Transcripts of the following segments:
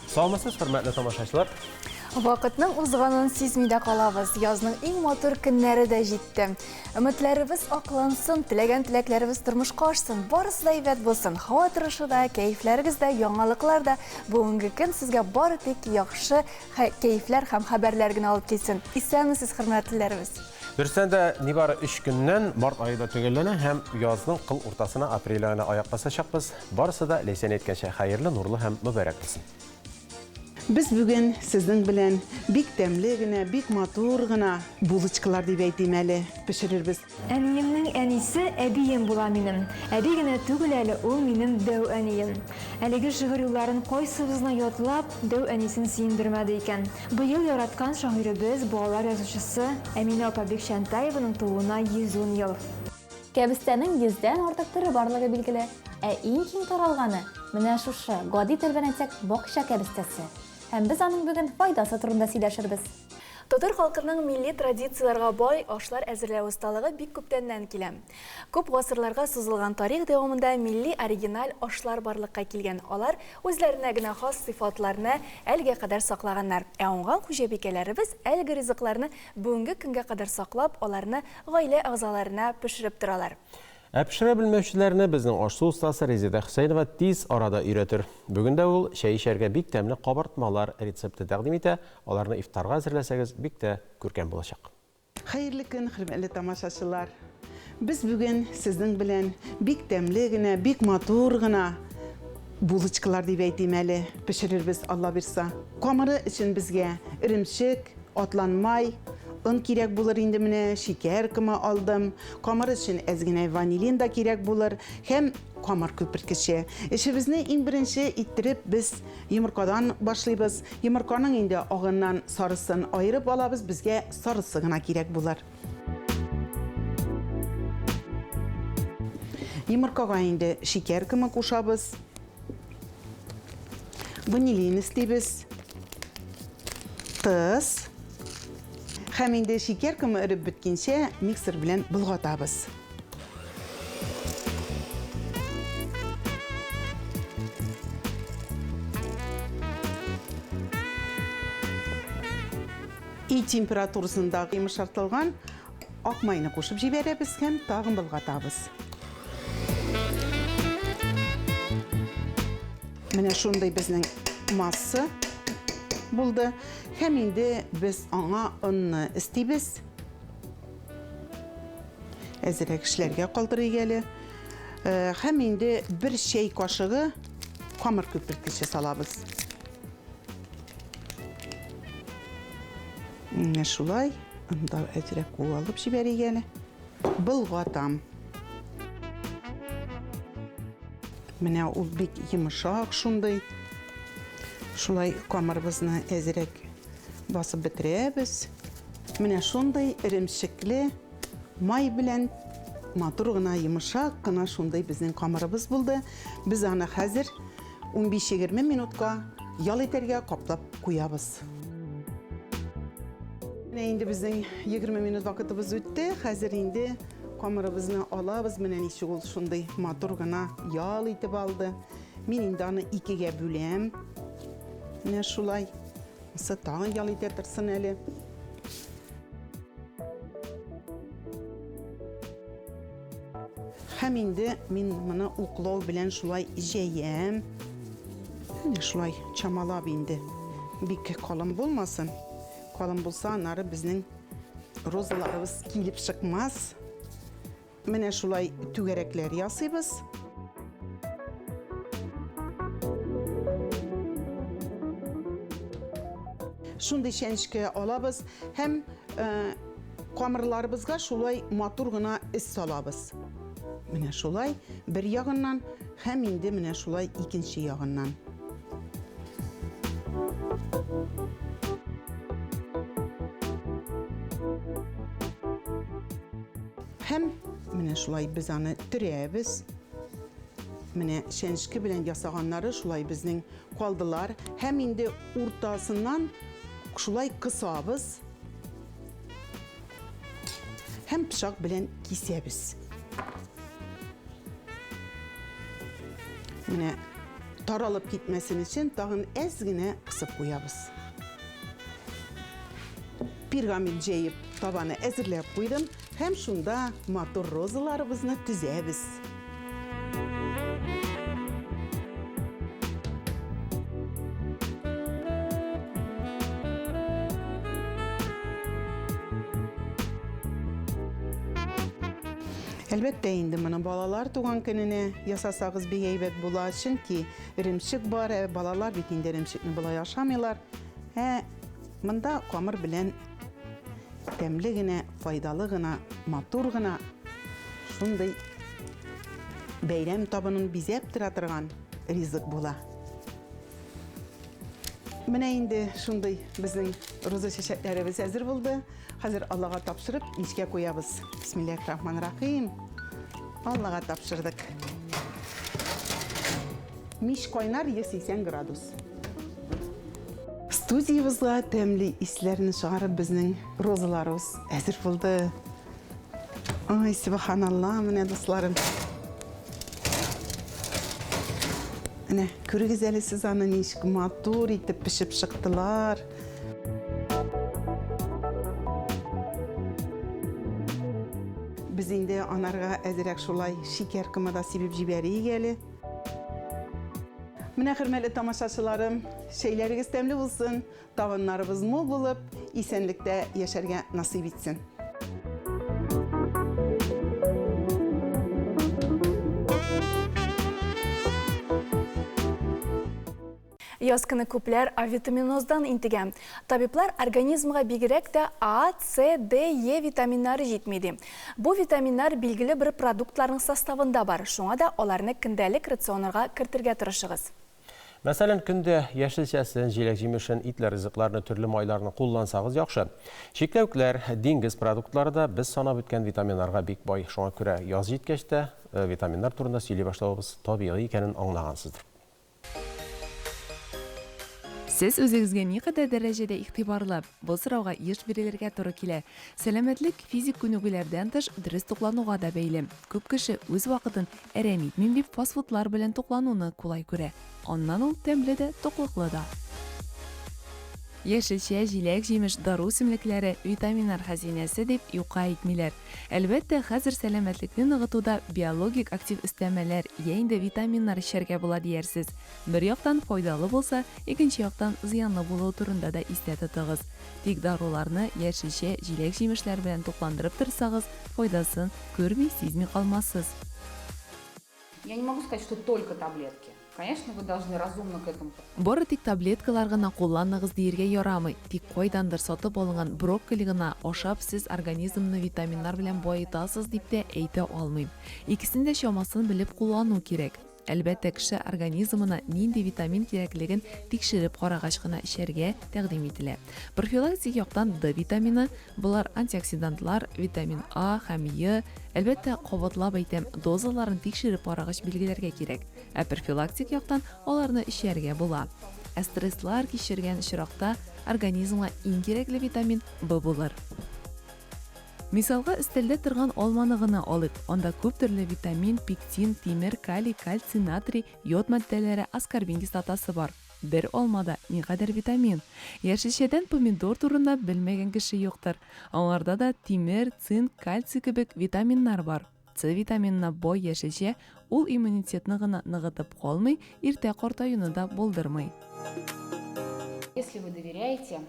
Саумысыз, хөрмәтле тамашачылар. Вакытның узганын сизми дә калабыз. Язның иң матур көннәре дә җитте. Өметләребез аклансын, теләгән теләкләребез тормышка ашсын, барысы да әйбәт булсын. Һава торышы да, кәефләрегез дә, яңалыклар да бүгенге көн сезгә бары тик яхшы кәефләр һәм хәбәрләр генә алып килсен. Исәнмесез, хөрмәтлеләребез. Дөрестән дә, нибары өч көннән март ае да төгәлләнә һәм язның кыл уртасына, апрель аена аяк басачакбыз. Барысы да, Ләйсән әйткәнчә, хәерле, нурлы һәм мөбарәк булсын. Без бүген сезнең белән бик тәмле генә, бик матур гына булочкалар дип әйтим әле, пешерербез. Әниемнең әнисе әбием була минем. Әби генә түгел әле, ул минем дәү әнием. Әлеге шигырь юлларын кайсыбыз гына ятлап, дәү әнисен сөендермәде икән? Быел яраткан шагыйребез, балалар язучысы Әминә апа Бикчәнтаеваның тууына 110 ел. Кәбестәнең йөздән артык төре барлыгы билгеле. Ә иң киң таралганы, менә шушы, гади тел белән әйтсәк, бакча кәбестәсе. Һәм без аның бүген файдасы турында сөйләшербез. Татар халкының милли традицияләргә бай ашлар әзерләү осталыгы бик күптәннән килә. Күп гасырларга сузылган тарих дәвамында милли оригиналь ашлар барлыкка килгән, алар үзләренә генә хас сыйфатларны әлегә кадәр саклаганнар. Ә уңган хуҗабикәләребез әлеге ризыкларны бүгенге көнгә кадәр саклап, аларны гаилә әгъзаларына пешереп торалар. Ә пешерә белмәүчеләрне безнең аш-су остасы Резеда Хөсәенова тиз арада өйрәтер. Бүген дә ул чәй эчәргә бик тәмле кабартмалар рецепты тәкъдим итә, аларны ифтарга әзерләсәгез, бик тә күркәм булачак. Хәерле көн, хөрмәтле тамашачылар! Без бүген сезнең белән бик тәмле генә, бик матур гына булочкалар дип әйтим әле, пешерербез, Алла бирса. Камыры өчен безгә эремчек, Атланмай, он кирәк булыр инде менә, шикәр комы алдым. Камыр өчен әз генә ванилин да кирәк булыр һәм камыр күперткече. Эшебезне иң беренче иттереп без йомыркадан башлыйбыз. Йомырканың инде агыннан сарысын аерып алабыз, безгә сарысы гына кирәк булыр. Йомыркага инде шикәр комы кушабыз. Ванилин өстибез. Тоз. Һәм инде шикәр комы эреп беткәнчә миксер белән болгатабыз. Өй температурасында йомшартылган ак майны кушып җибәрәбез һәм тагын болгатабыз. Менә шундый безнең масса булды. Һәм инде без аңа онны өстибез. Әзерәк эшләргә калдырыйк әле. Э, һәм инде бер чәй кашыгы камыр күперткече салабыз. Менә шулай. Анда әзрәк куалып җибәрик әле. Болгатам. Менә ул бик йомшак шундый. Шулай камырыбызны әзрәк басып бетерәбез. Менә шундый эремчекле май белән матур гына, йомшак кына шундый безнең камырыбыз булды. Без аны хәзер 15-20 минутка ял итәргә каплап куябыз. Менә инде безнең 20 минут вакытыбыз үтте. Хәзер инде камырыбызны алабыз. Менә ничек ул шундый матур гына ял итеп алды. Мин инде аны икегә бүләм. Менә шулай. Монысы тагын ял итә торсын әле. Һәм инде мин моны уклау белән шулай җәям. Менә шулай чамалап инде. Бик калын булмасын. Калын булса, аннары безнең розаларыбыз килеп чыкмас. Менә шулай түгәрәкләр ясыйбыз. Шундый чәнечке алабыз һәм э, камырларыбызга шулай матур гына эз салабыз. Менә шулай бер ягыннан һәм инде менә шулай икенче ягыннан. Һәм менә шулай без аны төрәбез. Менә чәнечке белән ясаганнары шулай безнең калдылар. Һәм инде уртасыннан шулай кысабыз. Һәм пычак белән кисәбез. Менә Таралып китмәсен өчен тагын әз генә кысып куябыз. Пергамент җәеп, табаны әзерләп куйдым һәм шунда матур розаларыбызны тезәбез. Әлбәттә инде моны балалар туган көненә ясасагыз бик әйбәт була, чөнки эремчек бар, ә балалар бит инде эремчекне болай ашамыйлар. Ә монда камыр белән тәмле генә, файдалы гына, матур гына шундый бәйрәм табынын бизәп тора торган ризык була. Менә инде шундый безнең роза чәчәкләребез әзер булды. Хәзер Аллага тапшырып, мичкә куябыз. Бисмиллахир-рахманир-рахим. Аллага тапшырдык. Мич кайнар 180 градус. Студиябызга тәмле исләрне чыгарып безнең розаларыбыз әзер булды. Ай, субханалла, менә дусларым. Менә күрегез әле сез аны ничек матур итеп пешеп чыктылар. Без инде анарга әзрәк шулай шикәр комы да сибеп җибәрик әле. Менә, хөрмәтле тамашачыларым, чәйләрегез тәмле булсын, табыннарыбыз мул булып, исәнлектә яшәргә насыйп итсен. Яз көне күпләр авитаминоздан интегә. Табиблар организмга бигрәк тә А, С, Д, Е витаминнары җитми ди. Бу витаминнар билгеле бер продуктларның составында бар, шуңа да аларны көндәлек рационырга кертергә тырышыгыз. Мәсәлән, көндә яшелчәсен, җиләк-җимешен, итле ризыкларны, төрле майларны куллансагыз яхшы. Чикләвекләр, диңгез продуктлары да без санап үткән витаминнарга бик бай. Шуңа күрә яз җиткәч тә, витаминнар турында сөйли башлавыбыз табигый икәнен аңлагансыздыр. Сез үзегезгә никадәр дәрәҗәдә игътибарлы? Бу сорауга еш бирелергә туры килә. Сәламәтлек физик күнегүләрдән тыш, дөрес туклануга да бәйле. Күп кеше үз вакытын әрәм итмим дип фастфудлар белән туклануны кулай күрә. Аннан ул тәмле дә, туклыклы да. Яшелчә, җиләк-җимеш, дару үсемлекләре, витаминнар хәзинәсе дип юкка әйтмиләр. Әлбәттә, хәзер сәламәтлекне ныгытуда биологик актив өстәмәләр, йә инде витаминнар эчәргә була диярсез. Бер яктан файдалы булса, икенче яктан зыянлы булуы турында да истә тотыгыз. Тик даруларны яшелчә, җиләк-җимешләр белән тукландырып торсагыз, файдасын күрми-сизми калмассыз. Я не могу сказать, что только таблетки. Конечно, вы должны разумно к этому подходить. Бары тик таблеткалар гына кулланыгыз диергә ярамый. Тик кайдандыр сатып алынган брокколи гына ашап сез организмны витаминнар белән баетасыз дип тә әйтә алмыйм. Икесен дә чамасын белеп куллану кирәк. Әлбәттә, кеше организмына нинди витамин кирәклеген тикшереп карагач кына эчәргә тәкъдим ителә. Профилактик яктан Д витамины, Болар антиоксидантлар, витамин А һәм Е, әлбәттә, кабатлап әйтәм, дозаларын тикшереп карагач билгеләргә кирәк. Ә профилактик яктан аларны эчәргә була. Ә стресслар кичергән очракта организмга иң кирәкле витамин В булыр. Мисалга өстәлдә торган алманы гына алыйк, анда күп төрле витамин, пектин, тимер, калий, кальций, натрий, йод матдәләре, аскорбин кислотасы бар. Бер алмада никадәр витамин! Яшелчәдән помидор турында белмәгән кеше юктыр. Аңарда да тимер, цинк, кальций кебек витаминнар бар. С витаминына бай яшелчә ул иммунитетны гына ныгытып калмый, иртә картаюны да булдырмый. Если вы доверяете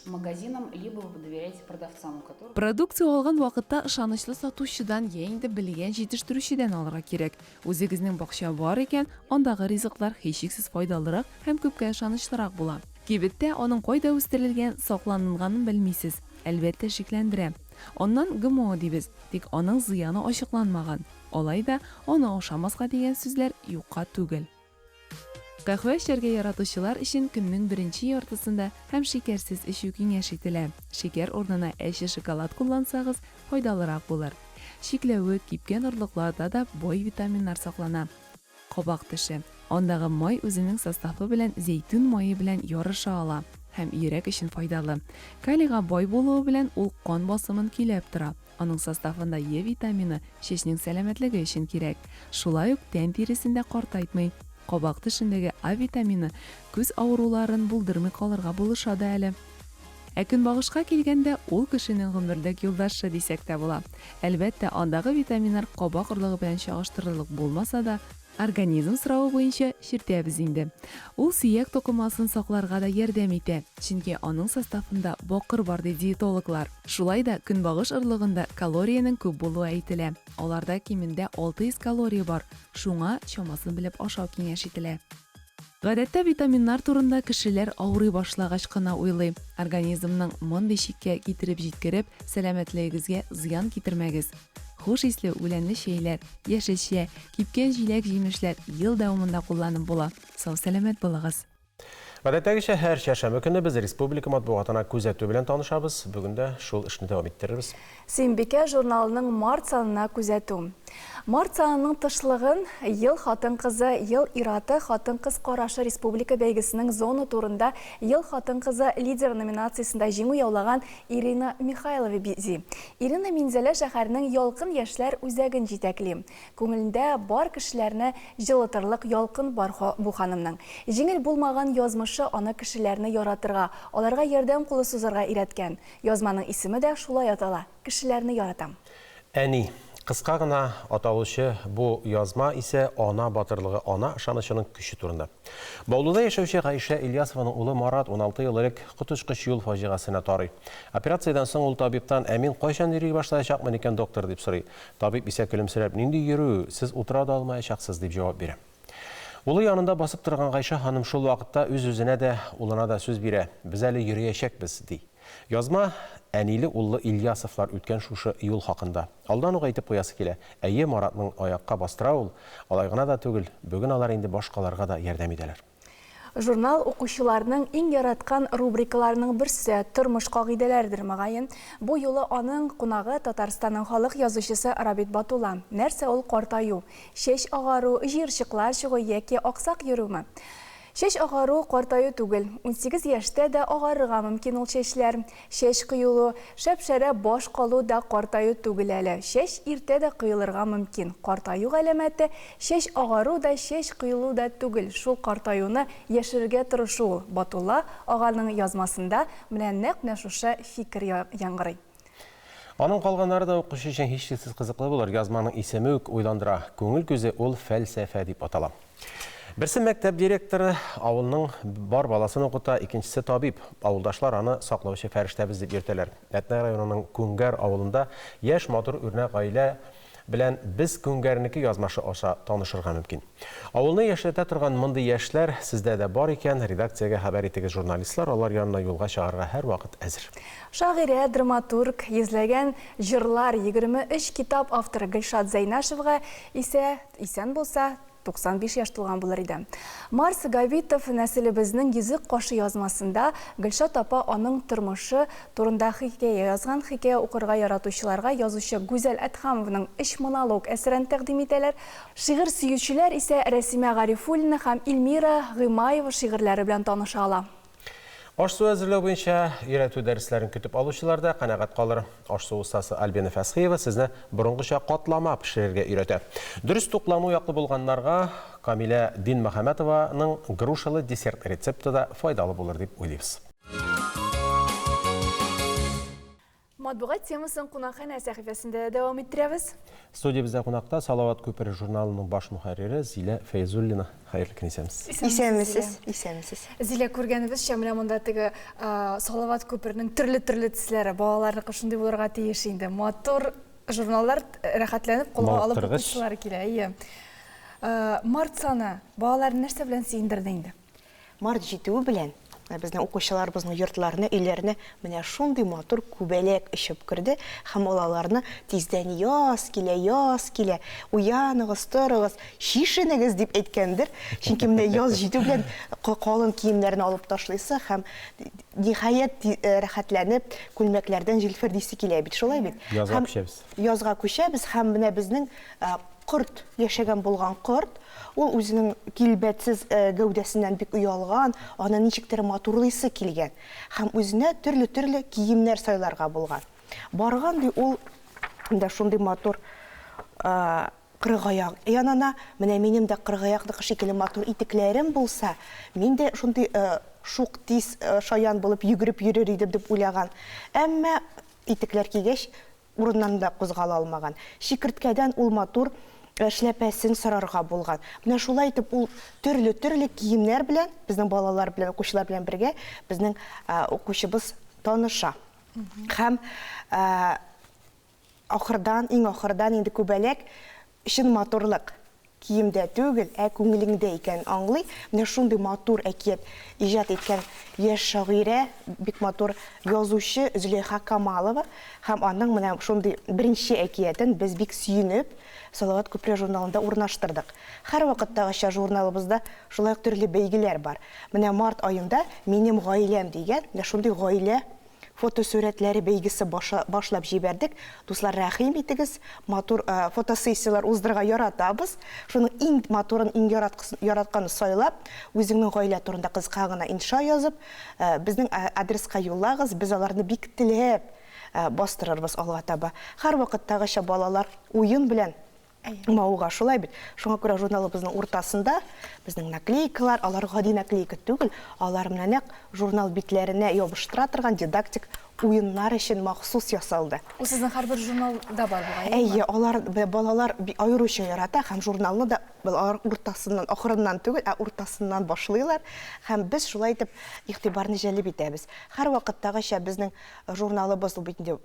магазинам, либо вы доверяете продавцам, у которых. Продукция алган вакытта ышанычлы сатучыдан йә инде белгән җитештерүчедән алырга кирәк. Үзегезнең бакча бар икән, андагы ризыклар һичшиксез файдалырак һәм күпкә ышанычлырак була. Кибеттә аның кайда үстерелгән, сакланылганын белмисез. Әлбәттә, шикләндерә. Аннан ГМО дибез, тик аның зыяны ачыкланмаган. Алай да, аны ашамаска дигән сүзләр юкка түгел. Каһвә эчәргә яратучылар өчен көннең беренче яртысында һәм шикәрсез эчү киңәш ителә. Шикәр урынына әче шоколад куллансагыз, файдалырак булыр. Чикләвек, кипкән орлыкларда да бай витаминнар саклана. Кабак төше. Андагы май үзенең составы белән зәйтүн мае белән ярыша ала һәм йөрәк өчен файдалы. Калийга бай булуы белән ул кан басымын көйләп тора. Аның составында Е витамины чәчнең сәламәтлеге өчен кирәк. Шулай ук тән тиресен дә картайтмый. Кабак төшендәге А витамины күз авыруларын булдырмый калырга булыша да әле. Ә көнбагышка килгәндә, ул кешенең гомерлек юлдашы дисәк тә була. Әлбәттә, андагы витаминнар кабак орлыгы белән чагыштырырлык булмаса да, организм соравы буенча чиртәбез инде. Ул сөяк тукымасын сакларга да ярдәм итә, чөнки аның составында бакыр бар, ди диетологлар. Шулай да көнбагыш орлыгында калориянең күп булуы әйтелә. Аларда кимендә 600 калория бар, шуңа чамасын белеп ашау киңәш ителә. Гадәттә витаминнар турында кешеләр авырый башлагач кына уйлый. Организмның мондый чиккә китереп җиткереп, сәламәтлегегезгә зыян китермәгез. Хуш исле үләнле чәйләр, яшелчә, кипкән җиләк-җимешләр ел дәвамында кулланып була. Сау-сәламәт булыгыз! Гадәттәгечә, һәр чәршәмбе көнне без республика матбугатына күзәтү белән танышабыз. Бүген дә шул эшне дәвам иттерербез. Сөембикә журналының март санына күзәтү. Март санының тышлыгын Ел хатын-кызы, ел ир-аты, хатын-кыз карашы республика бәйгесенең зона турында Ел хатын-кызы лидеры номинациясендә җиңү яулаган Ирина Михайлова бизи. Ирина Минзәлә шәһәренең Ялкын яшьләр үзәген җитәкли. Күңелендә бар кешеләрне җылытырлык ялкын бар бу ханымның. Җиңел булмаган язмышы аны кешеләрне яратырга, аларга ярдәм кулы сузарга өйрәткән. Язманың исеме дә шулай атала, Кешеләрне яратам. Әни. Кыска гына аталучы бу язма исә ана батырлыгы, ана ышанычының көче турында. Баулыда яшәүче Гайшә Ильясованың улы Марат 16 ел элек коточкыч юл фаҗигасенә тарый. Операциядән соң ул табибтан, Ә мин кайчан йөри башлаячакмын икән, доктор, дип сорый. Табиб исә көлемсерәп, Нинди йөрү, сез утыра да алмаячаксыз, дип җавап бирә. Улы янында басып торган Гайшә ханым шул вакытта үз-үзенә дә, улына да сүз бирә, Без әле йөриячәкбез, ди. Язма әниле-уллы Ильясовлар үткән шушы юл хакында. Алдан ук әйтеп куясы килә, әйе, Маратның аякка бастыра ул, алай гына да түгел, бүген алар инде башкаларга да ярдәм итәләр. Журнал укучыларның иң яраткан рубрикаларының берсе, Тормыш кагыйдәләредер, мөгаен. Бу юлы аның кунагы, Татарстанның халык язучысы Рабит Батулла. Нәрсә ул картаю? Чәч агару, җыерчыклар чыгу яки аксак йөрүме? Чәч агару, картаю түгел. 18 яшьтә дә агарырга мөмкин ул чәчләр. Чәч коелу, шәп-шәрә баш калу да картаю түгел әле. Чәч иртә дә коелырга мөмкин. Картаю галәмәте, чәч агару да, чәч коелу да түгел, шул картаюны яшерергә тырышу ул. Батулла аганың язмасында менә нәкъ менә шушы фикер яңгырый. Аның калганнары да укучы өчен һичшиксез кызыклы булыр. Язманың исеме үк уйландыра. Күңел күзе ул фәлсәфә дип атала. Берсе мәктәп директоры, авылның бар баласын укыта, икенчесе табиб. Авылдашлар аны саклаучы фәрештәбез дип йөртәләр. Әтнә районының Күңгәр авылында яшь, матур, үрнәк гаилә белән Без Күңгәрнеке язмашы аша танышырга мөмкин. Авылны яшьләтә торган мондый яшьләр сездә дә бар икән, редакциягә хәбәр итегез, журналистлар алар янына юлга чыгарга һәрвакыт әзер. Шагыйрә, драматург, йөзләгән җырлар, 23 китап авторы Гөлшат Зәйнашевага исә, исән булса, 95 яшь тулган булыр иде. Марс Габитов Нәселебезнең йөзек кашы язмасында Гөлшат апа аның тормышы турында хикәя язган. Хикәя укырга яратучыларга язучы Гүзәл Әдһәмованың Өч монолог әсәрен тәкъдим итәләр. Шигырь сөючеләр исә Рәсимә Гарифуллина һәм Илмира Гыймаева шигырьләре белән таныша ала. Аш-су әзерләү буенча өйрәтү дәресләрен көтеп алучылар да канәгать калыр. Аш-су остасы Альбина Фәсхиева сезне борынгыча катлама пешерергә өйрәтә. Дөрес туклану яклы булганнарга Камилә Динмөхәммәтованың грушалы десерт рецепты да файдалы булыр дип уйлыйбыз. Матбугат темасын Кунакханә сәхифәсендә дә дәвам иттерәбез. Студиябездә кунакта Салават күпере журналының баш мөхәррире Зилә Фәйзуллина. Хәерле көн, исәнмесез. Исәнмесез, исәнмесез. Зилә, күргәнебезчә, менә монда теге Салават күперенең төрле-төрле төсләре, балаларныкы шундый булырга тиеш инде. Матур журналлар рәхәтләнеп кулга алып укучылар килә. Әйе. Март саны балаларны нәрсә белән сөендерде инде? Март җитүе белән, безнең укучыларыбызның йортларына, өйләренә менә шундый матур күбәләк очып керде һәм ул аларны тиздән яз килә, яз килә, уяныгыз, торыгыз, чишенегез дип әйткәндер. Чөнки менә яз җитү белән калын киемнәрне алып ташлыйсы һәм ниһаять рәхәтләнеп күлмәкләрдән җилфердисе килә бит, шулай бит? Язга күчәбез. Язга күчәбез һәм менә безнең Корт, яшәгән булган корт, ул үзенең килбәтсез гәүдәсеннән бик оялган, аны ничектер матурлыйсы килгән һәм үзенә төрле-төрле киемнәр сайларга булган. Барган, ди, ул да шундый матур Кыргаяк янына, менә минем дә кыргаякныкы шикелле матур итекләрем булса, мин дә шундый шук, тиз, шаян булып йөгереп йөрер идем, дип уйлаган. Әмма итекләр кигәч, урыннан да кузгала алмаган. Чикерткәдән ул матур эшләпәсен сорарга булган. Менә шулай итеп ул төрле-төрле киемнәр белән, безнең балалар белән, укучылар белән бергә безнең укучыбыз таныша. Һәм Ахырдан, иң ахырдан инде күбәләк чын матурлык киемдә түгел, ә күңелеңдә икәнен аңлый. Менә шундый матур әкият иҗат иткән яшь шагыйрә, бик матур язучы Зөләйха Камалова һәм аның менә шундый беренче әкиятен без бик сөенеп Салават күпере журналында урнаштырдык. Һәрвакыттагыча журналыбызда шулай ук төрле бәйгеләр бар. Менә март аенда Минем гаиләм дигән менә шундый гаилә Фотосурәтләре бәйгесе башлап җибәрдек. Дуслар, рәхим итегез, матур фотосессияләр уздырырга яратабыз. Шуның иң матурын, иң яратканын сайлап, үзеңнең гаилә турында кыска гына инша язып, безнең адреска юллагыз, без аларны бик теләп бастырырбыз алга таба. Һәрвакыттагыча балалар уен белән мавыга, шулай бит? Шуңа күрә журналыбызның уртасында безнең наклейкалар, алар гади наклейка түгел, алар менә нәкъ журнал битләренә ябыштыра торган дидактик уеннар өчен махсус ясалды. Ул сезнең һәрбер журналда бар бугай, әйеме? Әйе, алар балалар аеруча ярата һәм журналны да алар уртасыннан, ахырыннан түгел, ә уртасыннан башлыйлар һәм без шулай итеп игътибарны җәлеп итәбез. Һәрвакыттагыча безнең журналыбыз ул бит инде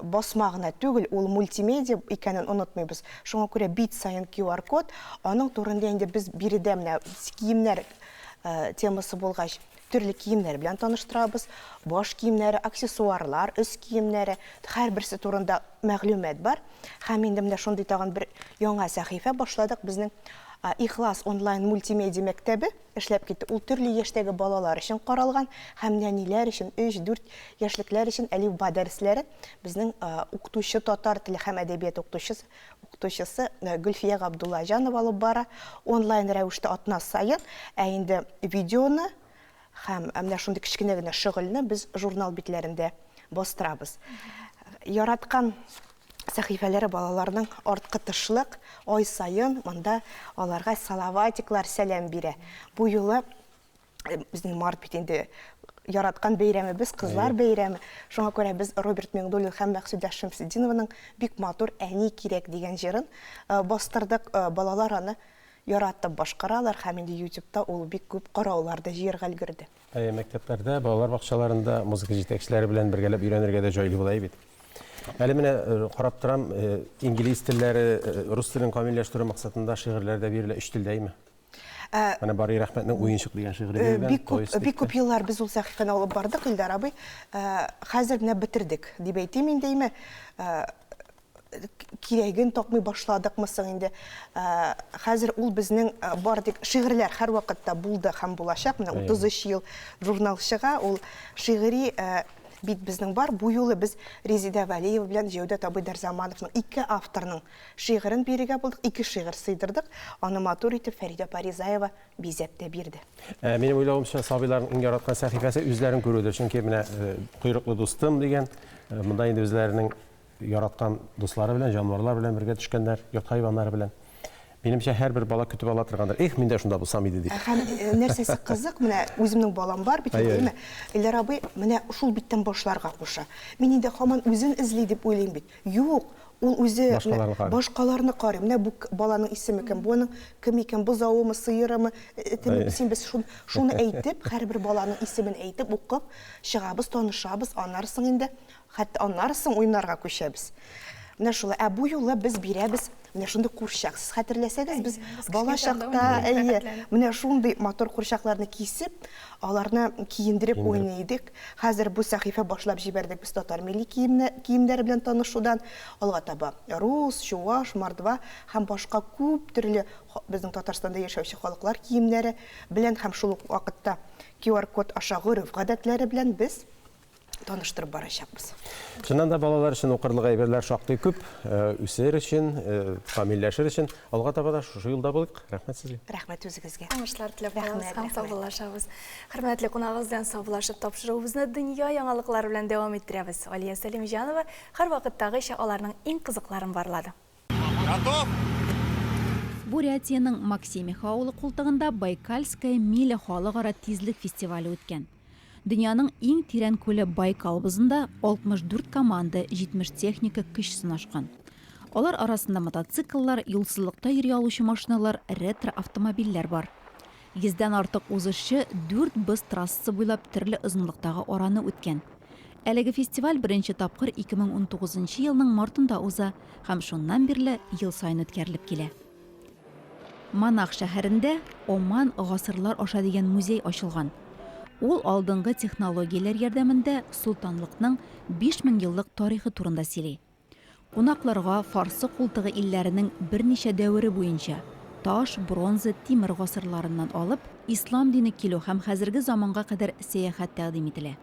басма гына түгел, ул мультимедиа икәнен онытмыйбыз. Шуңа күрә бит саен QR-код, аның турында инде без биредә менә киемнәр темасы булгач, төрле киемнәр белән таныштырабыз. Баш киемнәре, аксессуарлар, өс киемнәре, һәрберсе турында мәгълүмат бар. Һәм инде менә шундый тагын бер яңа сәхифә башладык. Безнең Ихлас онлайн мультимедиа мәктәбе эшләп китте. Ул төрле яшьтәге балалар өчен каралган һәм нәниләр өчен, өч, дүрт яшьлекләр өчен әлифба дәресләре безнең укытучы, татар теле һәм әдәбияты укытучысы, укытучысы Гөлфия Габдуллаҗанова алып бара. Онлайн рәвештә атна саен, ә инде видеоны һәм менә шундый кечкенә генә шөгыльне без журнал битләрендә бастырабыз. Яраткан сәхифәләре балаларның арткы тышлык, ай саен монда аларга салаватиклар сәлам бирә. Бу юлы безнең март бит инде яраткан бәйрәмебез, кызлар бәйрәме. Шуңа күрә без Роберт Миңдуллин һәм Мәкъсүдә Шәмсетдинованың бик матур Әни кирәк дигән җырын бастырдык. Балалар аны яратып башкаралар һәм инде YouTube-та ул бик күп караулар да җыярга өлгерде. Әйе, мәктәпләрдә, балалар бакчаларында музыка җитәкчеләре белән бергәләп өйрәнергә дә җайлы була бит. Әле менә карап торам, инглиз телләре, рус телен камилләштерү максатында шигырьләр дә бирелә, өч телдә, әйме? Менә Барый Рәхмәтнең Уенчык дигән шигыре бирелгән. Бик күп, бик күп еллар без ул сәхифәне алып бардык, Илдар абый. Хәзер менә бетердек, дип әйтим инде, әйме? Кирәген тапмый башладыкмы соң инде? Хәзер ул безнең бар тик шигырьләр һәрвакытта булды һәм булачак. Менә 33 ел журнал чыга, ул шигъри бит безнең бар. Бу юлы без Резидә Вәлиева белән Җәүдәт абый Дәрзамановның ике авторның шигырен бирергә булдык, ике шигырь сыйдырдык. Аны матур итеп Фәридә апа Ризаева бизәп тә бирде. Минем уйлавымча, сабыйларның иң яраткан сәхифәсе үзләрен күрүдер. Чөнки менә Койрыклы дустым дигән, монда инде үзләренең Яраткан дуслары белән, җанварлар белән бергә төшкәннәр, йорт хайваннары белән. Минемчә, һәрбер бала көтеп ала торгандыр. Эх, мин дә шунда булсам иде дип. Һәм нәрсәсе кызык, менә үземнең балам бар бит инде, әйеме? Илдар абый менә шул биттән башларга куша. Мин инде һаман үзен эзли дип уйлыйм бит. Юк, ул үзе Башкаларны карый. башкаларны карый. Менә бу баланың исеме кем, бу аның кем икән, бозавымы, сыерымы, этеме, песиме, без шуны әйтеп, һәрбер баланың исемен әйтеп, укып чыгабыз, танышабыз, аннары соң инде Хәтта аннары соң уйнарга күчәбез. Менә шулай. Ә бу юлы без бирәбез менә шундый курчак. Сез хәтерләсәгез, без бала чакта, әйе, менә шундый матур курчакларны кисеп, аларны киендереп уйный идек. Хәзер бу сәхифә башлап җибәрдек без татар милли киемне, киемнәре белән танышудан. Алга таба рус, чуваш, мордва һәм башка күп төрле безнең Татарстанда яшәүче халыклар киемнәре белән һәм шул ук вакытта QR-код аша гореф-гадәтләре белән без таныштырып барачакбыз. Чыннан да балалар өчен укырлык әйберләр шактый күп. Үсер өчен, камилләшер өчен. Алга таба да шушы юлда булыйк. Рәхмәт сезгә. Рәхмәт үзегезгә. Уңышлар теләп калабыз һәм саубуллашабыз. Хөрмәтле кунагыбыз белән саубуллашып тапшыруыбызны дөнья яңалыклары белән дәвам иттерәбез. Алия Сәлимҗанова һәрвакыттагыча аларның иң кызыкларын барлады. Готов? Бурятиянең Максимиха авылы култыгында Байкальская миля халыкара тизлек фестивале үткән. Дөньяның иң тирән күле Байкал бозында 64 команда, 70 техника көч сынашкан. Алар арасында мотоцикллар, юлсызлыкта йөри алучы машиналар, ретро-автомобильләр бар. Йөздән артык узышчы дүрт боз трассасы буйлап төрле озынлыктагы араны үткән. Әлеге фестиваль беренче тапкыр 2019 нчы елның мартында уза һәм шуннан бирле ел саен үткәрелеп килә. Монах шәһәрендә Оман гасырлар аша дигән музей ачылган. Ул алдынгы технологияләр ярдәмендә солтанлыкның 5000 еллык тарихы турында сөйли. Кунакларга Фарсы култыгы илләренең берничә дәвере буенча, таш, бронза, тимер гасырларыннан алып, ислам дине килү һәм хәзерге заманга кадәр сәяхәт тәкъдим ителә.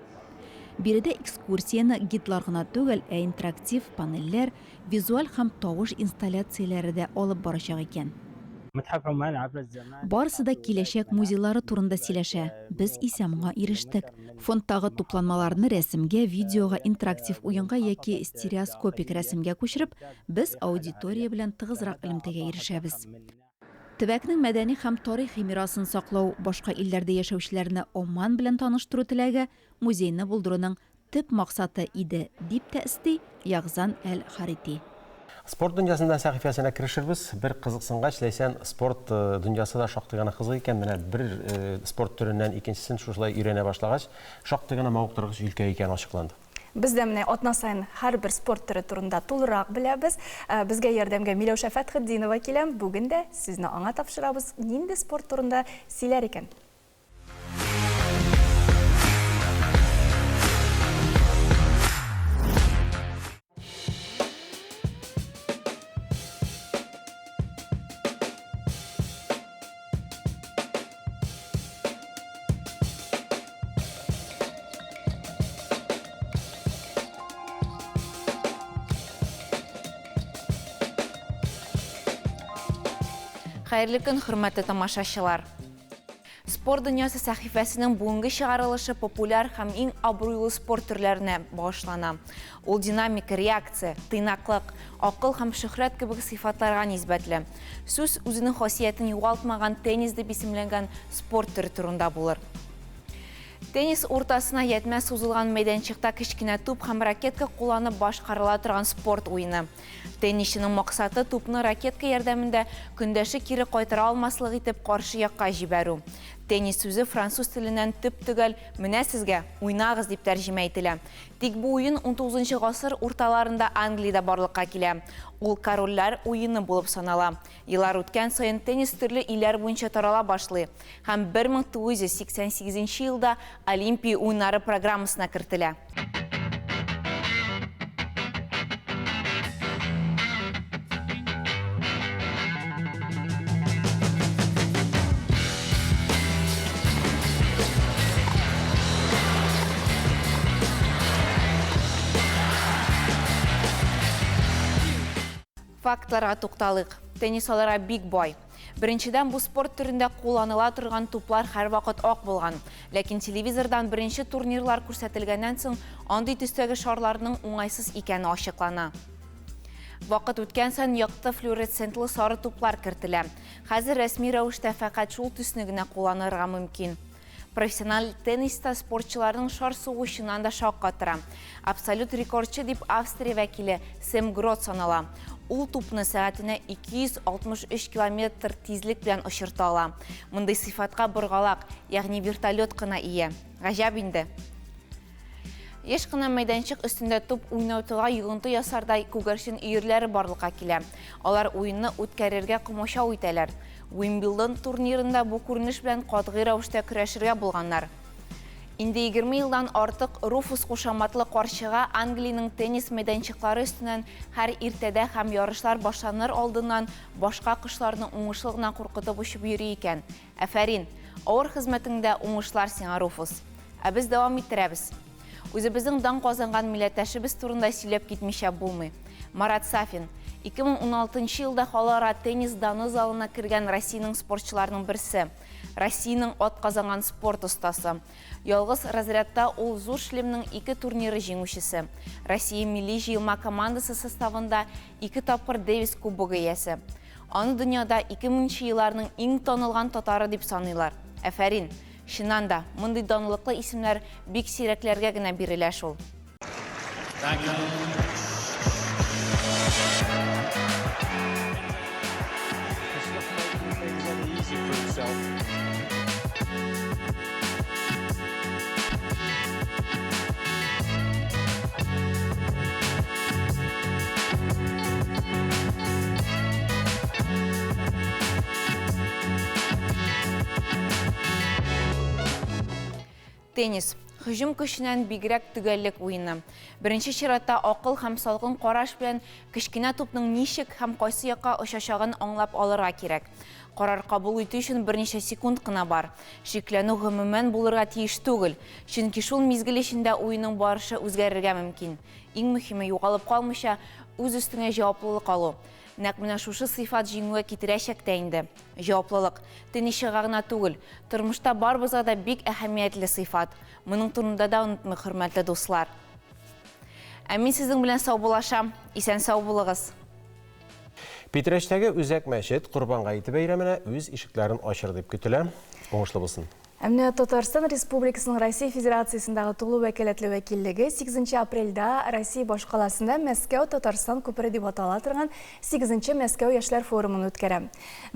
Биредә экскурсияне гидлар гына түгел, ә интерактив панельләр, визуаль һәм тавыш инсталляцияләре дә алып барачак икән. Барысы да киләчәк музейлары турында сөйләшә, без исә моңа ирештек. Фондтагы тупланмаларны рәсемгә, видеога, интерактив уенга яки стереоскопик рәсемгә күчереп, без аудитория белән тыгызрак элемтәгә ирешәбез. Төбәкнең мәдәни һәм тарихи мирасын саклау, башка илләрдә яшәүчеләрне Оман белән таныштыру теләге музейны булдыруның төп максаты иде, дип тә өсти Ягъзан әл-Харити. Спорт дөньясында сәхифәсенә керешербез. Бер кызыксынгач, Ләйсән, спорт дөньясы да шактый гына кызык икән. Менә бер спорт төреннән икенчесен шушылай өйрәнә башлагач, шактый гына мавыктыргыч өлкә икәне ачыкланды. Без дә менә атна саен һәрбер спорт төре турында тулырак беләбез. Безгә ярдәмгә Миләүшә Фәтхетдинова килә. Бүген дә сүзне аңа тапшырабыз. Нинди спорт турында сөйләр икән? Хәерле көн, хөрмәтле тамашачылар! Спорт дөньясы сәхифәсенең бүгенге чыгарылышы популяр һәм иң абруйлы спорт төрләренә багышлана. Ул динамика, реакция, тыйнаклык, акыл һәм шөһрәт кебек сыйфатларга нисбәтле. Сүз үзенең хасиятен югалтмаган теннис дип исемләнгән спорт төре турында булыр. Теннис уртасына ятьмә сузылган мәйданчыкта кечкенә туп һәм ракетка кулланып башкарыла торган спорт уены. Теннисчының максаты, тупны ракетка ярдәмендә көндәше кире кайтара алмаслык итеп каршы якка җибәрү. Теннис сүзе француз теленнән төп-төгәл Менә сезгә, уйнагыз дип тәрҗемә ителә. Тик бу уен унтугызынчы гасыр урталарында Англиядә барлыкка килә. Ул корольләр уены булып санала. Еллар үткән саен теннис төрле илләр буенча тарала башлый һәм 1988 елда Олимпия уеннары программасына кертелә. Фактларга тукталыйк. Теннис аларга бик бай. Беренчедән, бу спорт төрендә кулланыла торган туплар һәрвакыт ак булган. Ләкин телевизордан беренче турнирлар күрсәтелгәннән соң, андый төстәге шарларның уңайсыз икәне ачыклана. Вакыт үткән саен якты флюоресцентлы сары туплар кертелә. Хәзер рәсми рәвештә фәкать шул төсне генә кулланырга мөмкин. Профессиональ тенниста спортчыларның шар сугу чыннан да шаккатыра. Абсолют рекордчы дип Австрия вәкиле Сэм Грот санала. Ул тупны сәгатенә 263 километр тизлек белән очырта ала. Мондый сыйфатка боргалак, ягъни вертолет кына ия. Гаҗәп инде. Еш кына мәйданчык өстендә туп уйнаутыга йогынты ясардай күгәрчен өерләре барлыкка килә. Алар уенны үткәрергә комачау итәләр. Уимблдон турнирында бу күренеш белән катгый рәвештә көрәшергә булганнар. Инде 20 елдан артык Руфус кушаматлы карчыга Англиянең теннис мәйданчыклары өстеннән һәр иртәдә һәм ярышлар башланыр алдыннан башка кошларны уңышлы гына куркытып очып йөри икән. Афәрин! Авыр хезмәтеңдә уңышлар сиңа, Руфус! Ә без дәвам иттерәбез. Үзебезнең дан казанган милләттәшебез турында сөйләп китмичә булмый. Марат Сафин, 2016 нчы елда халыкара теннис даны залына кергән Россиянең спортчыларының берсе. Россиянең атказанган спорт остасы. Ялгыз разрядта ул Зур шлемның ике турниры җиңүчесе. Россия милли җыелма командасы составында ике тапкыр Дэвис Кубогы иясе. Аны дөньяда 2000 нче елларның иң танылган татары дип саныйлар. Афәрин! Чыннан да, мондый данлыклы исемнәр бик сирәкләргә генә бирелә шул. Теннис, һөҗүм көченнән бигрәк төгәллек уены. Беренче чиратта акыл һәм салкын караш белән кечкенә тупның ничек һәм кайсы якка очачагын аңлап алырга кирәк. Карар кабул итү өчен берничә секунд кына бар. Шикләнү гомумән булырга тиеш түгел, чөнки шул мизгел эчендә уенның барышы үзгәрергә мөмкин. Иң мөһиме, югалып калмыйча, үз өстеңә җаваплылык алу. Нәкъ менә шушы сыйфат җиңүгә китерәчәк тә инде. Җаваплылык, теннисчыга гына түгел, тормышта барыбызга да бик әһәмиятле сыйфат. Моның турында да онытмыйк, хөрмәтле дуслар. Ә мин сезнең белән саубуллашам. Исән-сау булыгыз! Питрәчтәге үзәк мәчет Корбан гаете бәйрәменә үз ишекләрен ачыр дип көтелә. Уңышлы булсын. Ә менә Татарстан Республикасының Россия Федерациясендагы тулы вәкаләтле вәкиллеге сигезенче апрельдә Россия башкаласында Мәскәү-Татарстан күпере дип атала торган сигезенче Мәскәү яшьләр форумын үткәрә.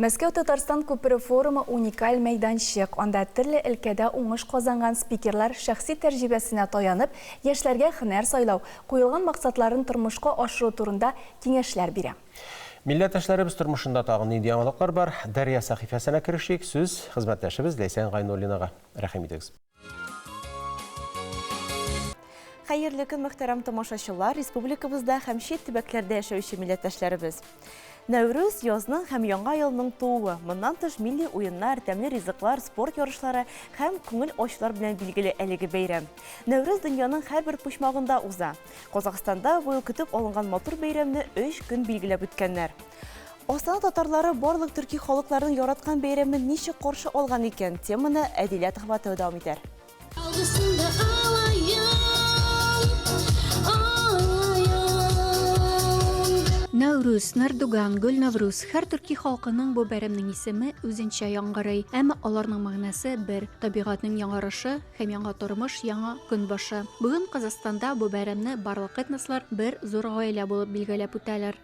Мәскәү-Татарстан күпере форумы уникаль мәйданчык, анда төрле өлкәдә уңыш казанган спикерлар шәхси тәрҗибәсенә таянып, яшьләргә һөнәр сайлау, куелган максатларын тормышка ашыру турында киңәшләр бирә. Милләттәшләребез тормышында тагын нинди яңалыклар бар? Дәрья сәхифәсенә керешик. Сүз хезмәттәшебез Ләйсән Гайнуллинага. Рәхим итегез. Хәерле көн, мөхтәрәм тамашачылар, республикабызда һәм чит төбәкләрдә яшәүче милләттәшләребез. Нәүрүз, язның һәм яңа елның тууы. Моннан тыш милли уеннар, тәмле ризыклар, спорт ярышлары һәм күңел ачулар белән билгеле әлеге бәйрәм. Нәүрүз дөньяның һәрбер почмагында уза. Казахстанда быел көтеп алынган матур бәйрәмне өч көн билгеләп үткәннәр. Астана татарлары барлык төрки халыкларның яраткан бәйрәмен ничек каршы алган икән? Теманы Әдилә Төхвәтова дәвам итәр. Нәүрүз, Нардуган, Гөлнаврүз, һәр төрки халкының бу бәйрәмнең исеме үзенчә яңгырый, әмма аларның мәгънәсе бер, табигатьнең яңарышы, Һәм яңа тормыш, яңа көн башы. Бүген Казахстанда бу бәйрәмне барлык этнослар бер зур гаилә булып билгеләп үтәләр.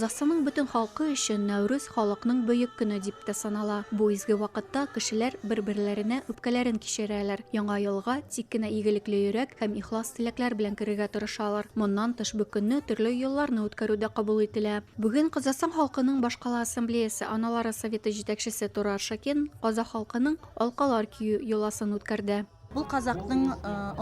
Казахстанның бөтен халкы өчен Нәүрүз халыкның бөек көне дип тә санала. Бу изге вакытта кешеләр бер-берләренә үпкәләрен кичерәләр, Яңа елга тик кенә игелекле йөрәк һәм ихлас теләкләр белән керергә тырышалар. Моннан тыш бу көнне төрле йолаларны үткәрү дә кабул ителә. Бүген Казахстан халкының башкала ассамблеясе Аналары советы җитәкчесе Турар Шакин казах халкының алкалар кию йоласын үткәрде. Бу казакның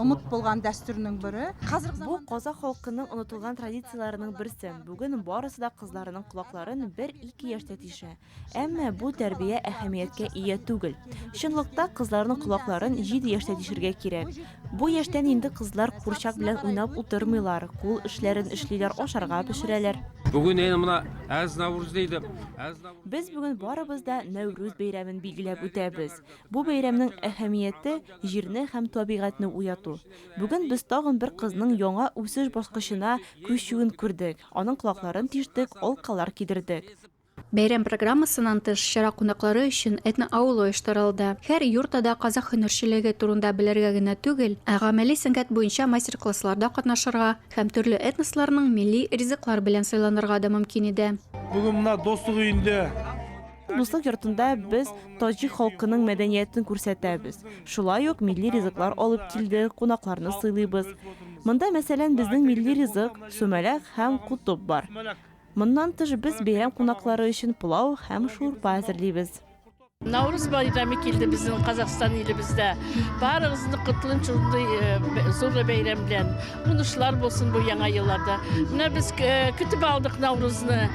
омыт булган дәстүренең бере. Бу казах халкының онытылган традицияләренең берсе. Бүген барысы да кызларының колакларын бер-ике яшьтә тишә. Әмма бу тәрбия әһәмияткә ия түгел. Чынлыкта кызларның колакларын җиде яшьтә тишергә кирәк. Бу яшьтән инде кызлар курчак белән уйнап утырмыйлар, кул эшләрен эшлиләр, ашарга пешерәләр. Бүген әйне мына әз Навруз дейді. Без бүген барыбыз да Нәүрүз бәйрәмен билгеләп үтәбез. Бу бәйрәмнең әһәмияте, җирне һәм табигатьне уяту. Бүген без тагын бер кызның яңа үсеш баскычына күчүен күрдек, аның колакларын тиштек, алкалар кидердек. Бәйрәм программасыннан тыш, чара кунаклары өчен этноавыл оештырылды. Һәр юртада казах һөнәрчелеге турында белергә генә түгел, ә гамәли сәнгать буенча мастер-классларда катнашырга һәм төрле этносларның милли ризыклар белән сыйланырга да мөмкин иде. Бүген менә Дуслык өендә. Дуслык йортында без таҗик халкының мәдәниятен күрсәтәбез. Шулай ук милли ризыклар алып килдек, кунакларны сыйлыйбыз. Монда, мәсәлән, безнең милли ризык, сүмәләк һәм кутуп бар. Моннан тыш, без бәйрәм кунаклары өчен пылау һәм шурпа әзерлибез. Наурыз бәйрәме килде безнең Казахстан илебездә. Барыгызны котлыйм шундый зур бәйрәм белән. Уңышлар булсын бу яңа елларда. Менә без көтеп алдык Наурызны.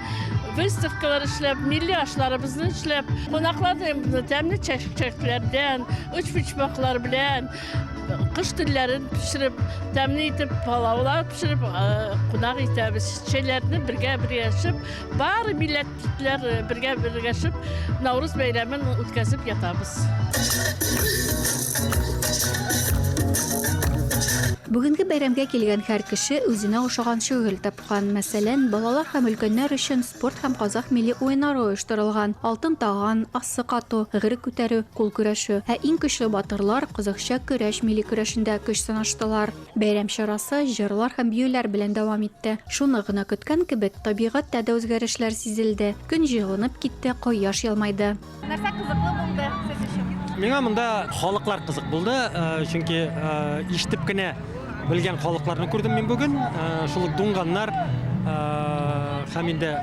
Выставкалар эшләп, милли ашларыбызны эшләп, кунакларны тәмле чәкчәкләрдән, өчпочмаклар белән, кыш телләрен пешереп, тәмле итеп палаулар пешереп кунак итәбез. Чәйләрне бергә бергә эчеп, бары милләт Ләр бергә берләшеп Наурыз бәйрәмен үткәзеп ятабыз. Бүгенге бәйрәмгә килгән һәр кеше үзенә ошаган шөгыль тапкан. Мәсәлән, балалар һәм өлкәннәр өчен спорт һәм казах милли уеннары оештырылган, алтын таган, асык ату, гер күтәрү, кул көрәше. Ә иң көчле батырлар казахча көрәш милли көрәшендә көч сынаштылар. Бәйрәм чарасы җырлар һәм биюләр белән дәвам итте. Шуны гына көткән кебек, табигатьтә дә үзгәрешләр сизелде. Көн җылынып китте, кояш елмайды. Нәрсә кызыклы булды сез өчен? Миңа монда халыклар кызык булды, чөнки ишетеп кенә белгән халыкларны күрдем мин бүген. Шул ук дунганнар һәм инде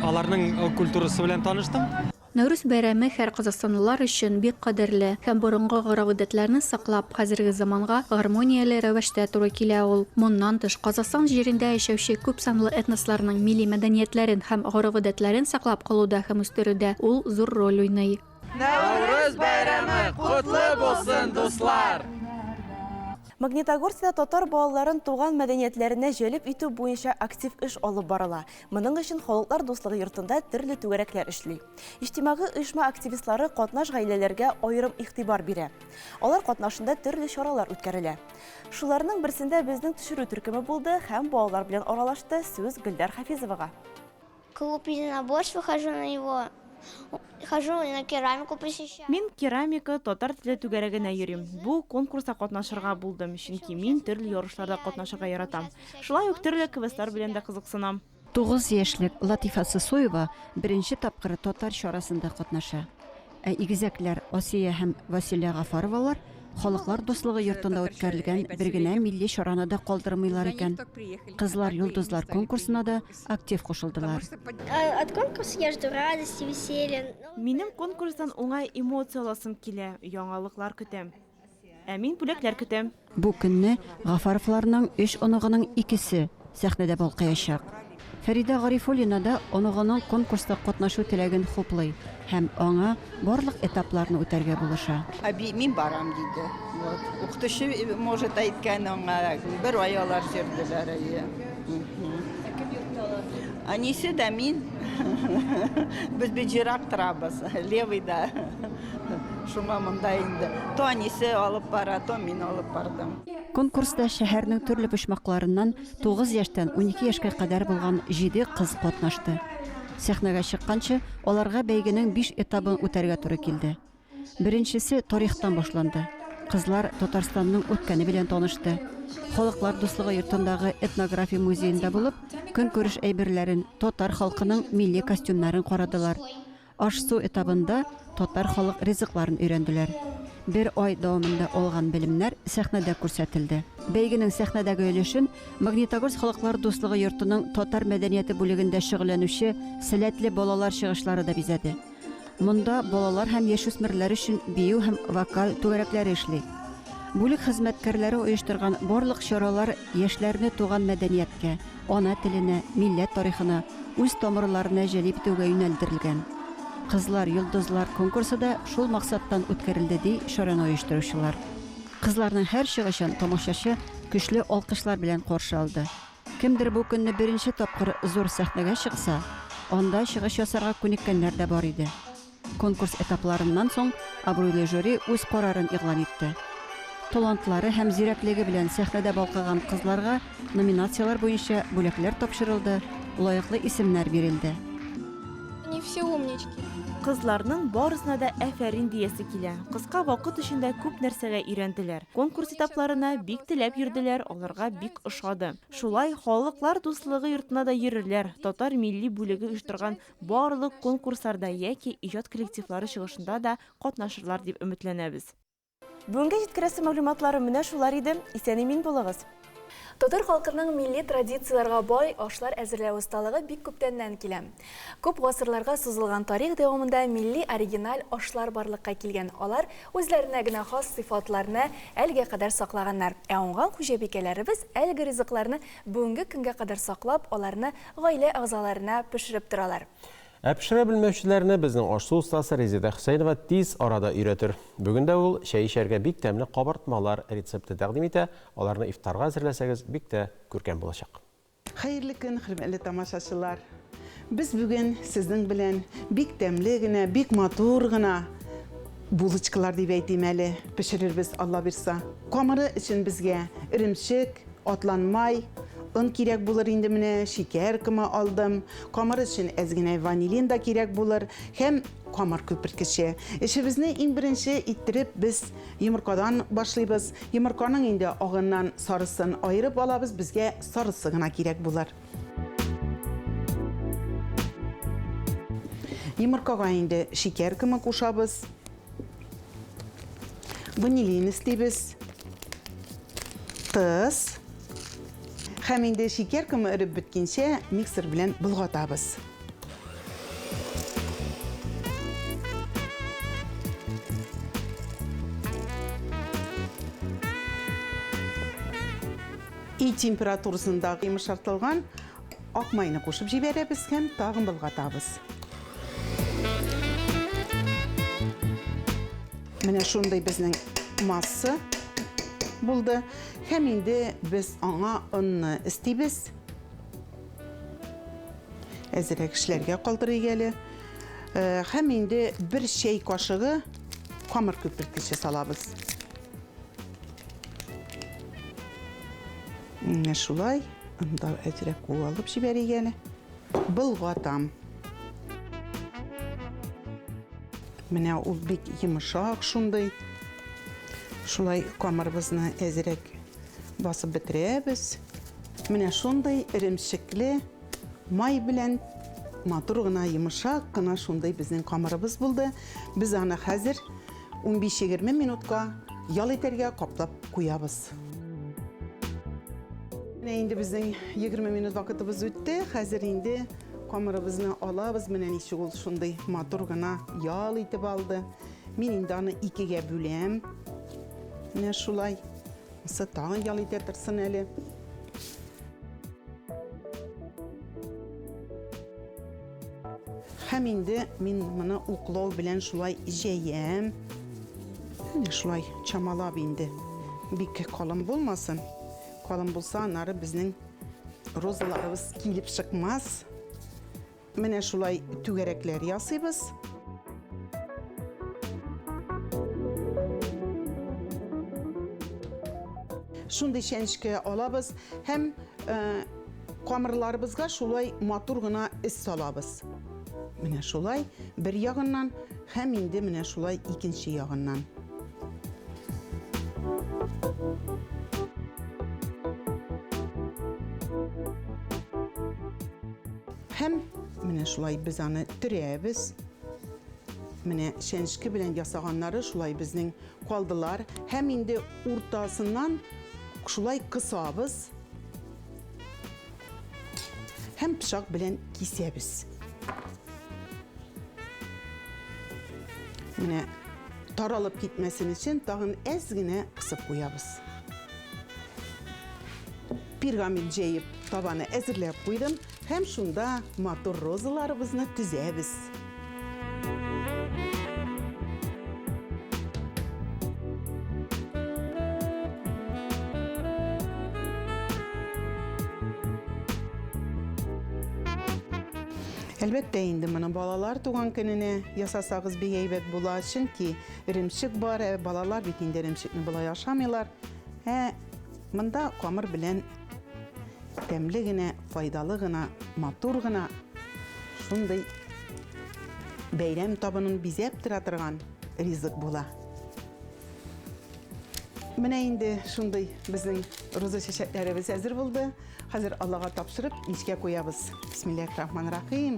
аларның культурасы белән таныштым. Нәүрүз бәйрәме һәр казахстанлылар өчен бик кадерле һәм борынгы гореф-гадәтләрне саклап, хәзерге заманга гармонияле рәвештә туры килә ул. Моннан тыш, Казахстан җирендә яшәүче күпсанлы этносларның милли мәдәниятләрен һәм гореф-гадәтләрен саклап калуда һәм үстерүдә ул зур роль уйный. Нәүрүз бәйрәме котлы булсын, дуслар! Магнитогорскида татар балаларын туган мәдәниятләренә җәлеп итү буенча актив эш алып барыла. Моның өчен Халыклар дуслыгы йортында төрле түгәрәкләр эшли. Иҗтимагый оешма активистлары катнаш гаиләләргә аерым игътибар бирә. Алар катнашында төрле чаралар үткәрелә. Шуларның берсендә безнең төшерү төркеме булды һәм балалар белән аралашты, сүз Гөлдәр Хафизовага. Клуб единоборств, выхожу на него, хожу на керамику посещаю. Мин керамика, татар теле түгәрәгенә йөрим. Бу конкурста катнашырга булдым, чөнки мин төрле ярышларда катнашырга яратам. Шулай ук төрле квестлар белән дә кызыксынам. 9 яшьлек Латифа Сысоева беренче тапкыр татар чарасында катнаша. Ә игезәкләр Асия һәм Василә Гафаровалар Халыклар дуслыгы йортында үткәрелгән бер генә милли чараны да калдырмыйлар икән. Кызлар-йолдызлар конкурсына да актив кушылдылар. От конкурса я жду радости, веселья. Минем конкурстан уңай эмоция аласым килә, яңалыклар көтәм. Ә мин бүләкләр көтәм. Бу көнне Гафаровларның өч оныгының икесе сәхнәдә балкыячак. Фәридә Гарифуллина да оныгының конкурста катнашу теләген хуплый һәм аңа барлык этапларны үтәргә булыша. Әби, мин барам, диде. Вот. Укытучы, может, әйткән аңа. Бер ай алар йөрделәр, әйе. Ә кем йөртте аларны? Әнисе дә мин. Без бит ерак торабыз, левыйда. Шуңа монда инде то әнисе алып бара, то мин алып бардым. Конкурста шәһәрнең төрле почмакларыннан 9 яшьтән 12 яшькә кадәр булган җиде кыз катнашты. Сәхнәгә чыкканчы, аларга бәйгенең биш этабын үтәргә туры килде. Беренчесе тарихтан башланды. Кызлар Татарстанның үткәне белән танышты. Халыклар дуслыгы йортындагы этнография музеенда булып, көнкүреш әйберләрен, татар халкының милли костюмнарын карадылар. Аш-су этабында татар халык ризыкларын өйрәнделәр. Бер ай дәвамында алган белемнәр сәхнәдә күрсәтелде. Бәйгенең сәхнәдәге өлешен Магнитогорск Халыклар дуслыгы йортының татар мәдәнияте бүлегендә шөгыльләнүче сәләтле балалар чыгышлары да бизәде. Монда балалар һәм яшүсмерләр өчен бию һәм вокаль түгәрәкләре эшли. Бүлек хезмәткәрләре оештырган барлык чаралар яшьләрне туган мәдәнияткә, ана теленә, милләт тарихына, үз тамырларына җәлеп итүгә юнәлдерелгән. Кызлар, йолдызлар конкурсы да шул максаттан үткәрелде, ди чараны оештыручылар. Кызларның һәр чыгышын тамашачы көчле алкышлар белән каршы алды. Кемдер бу көнне беренче тапкыр зур сәхнәгә чыкса, анда чыгыш ясарга күнеккәннәр дә бар иде. Конкурс этапларыннан соң абруйлы жюри үз карарын игълан итте. Талантлары һәм зирәклеге белән сәхнәдә балкыган кызларга номинацияләр буенча бүләкләр тапшырылды, лаеклы исемнәр бирелде. Они все умнички. Кызларның барысына да афәрин диясе килә. Кыска вакыт эчендә күп нәрсәгә өйрәнделәр. Конкурс этапларына бик теләп йөрделәр, аларга бик ошады. Шулай, Халыклар дуслыгы йортына да йөрерләр, татар милли бүлеге оештырган Барлык конкурсларда яки иҗат коллективлары чыгышында да катнашырлар дип өметләнәбез. Бүгенгә җиткерәсе мәгълүматларым менә шулар иде. Исән-имин булыгыз! Татар халкының милли традицияләргә бай ашлар әзерләү осталыгы бик күптәннән килә. Күп гасырларга сузылган тарих дәвамында милли оригиналь ашлар барлыкка килгән. Алар үзләренә генә хас сыйфатларны әлегә кадәр саклаганнар. Ә уңган хуҗабикәләребез әлеге ризыкларны бүгенге көнгә кадәр саклап, аларны гаилә әгъзаларына пешереп торалар. Ә пешерә белмәүчеләрне безнең аш-су остасы Резеда Хөсәенова тиз арада өйрәтер. Бүген дә ул чәй эчәргә бик тәмле кабартмалар рецепты тәкъдим итә, аларны ифтарга әзерләсәгез, бик тә күркәм булачак. Хәерле көн, хөрмәтле тамашачылар! Без бүген сезнең белән бик тәмле генә, бик матур гына булочкалар дип әйтим әле, пешерербез, Алла бирса. Камыры өчен безгә эремчек, Атланмай, он кирәк булыр инде менә, шикәр комы алдым. Камыр өчен әз генә ванилин да кирәк булыр һәм камыр күперткече. Эшебезне иң беренче иттереп без йомыркадан башлыйбыз. Йомырканың инде агыннан сарысын аерып алабыз, безгә сарысы гына кирәк булыр. Йомыркага инде шикәр комы кушабыз. Ванилин өстибез. Тоз. Һәм инде шикәр комы эреп беткәнчә миксер белән болгатабыз. Өй температурасында йомшартылган ак майны кушып җибәрәбез һәм тагын болгатабыз. Менә шундый безнең масса булды. Һәм инде без аңа онны өстибез. Әзерәк эшләргә калдырыйк әле. Э, һәм инде бер чәй кашыгы камыр күперткече салабыз. Менә шулай. Анда әзрәк куалып җибәрик әле. Болгатам. Менә ул бик йомшак шундый. Шулай камырыбызны әзрәк басып бетерәбез. Менә шундый эремчекле май белән матур гына, йомшак кына шундый безнең камырыбыз булды. Без аны хәзер 15-20 минутка ял итәргә каплап куябыз. Менә инде безнең 20 минут вакытыбыз үтте. Хәзер инде камырыбызны алабыз. Менә ничек ул шундый матур гына ял итеп алды. Мин инде аны икегә бүләм. Менә шулай. Монысы тагын ял итә торсын әле. Һәм инде мин моны уклау белән шулай җәям. Менә шулай чамалап инде. Бик калын булмасын. Калын булса, аннары безнең розаларыбыз килеп чыкмас. Менә шулай түгәрәкләр ясыйбыз. Шундый чәнечке алабыз һәм э, камырларыбызга шулай матур гына эз салабыз. Менә шулай бер ягыннан һәм инде менә шулай икенче ягыннан. Һәм менә шулай без аны төрәбез. Менә чәнечке белән ясаганнары шулай безнең калдылар. Һәм инде уртасыннан шулай кысабыз. Һәм пычак белән кисәбез. Менә таралып китмәсен өчен тагын әз генә кысып куябыз. Пергамент җәеп табаны әзерләп куйдым һәм шунда матур розаларыбызны тезәбез. Әлбәттә инде моны балалар туган көненә ясасагыз бик әйбәт була, чөнки эремчек бар, ә балалар бит инде эремчекне болай ашамыйлар. Ә монда камыр белән тәмле генә, файдалы гына, матур гына шундый бәйрәм табынын бизәп тора торган ризык була. Менә инде шундый безнең роза чәчәкләребез әзер булды. Хәзер Аллага тапшырып, мичкә куябыз. Бисмиллахир-рахманир-рахим.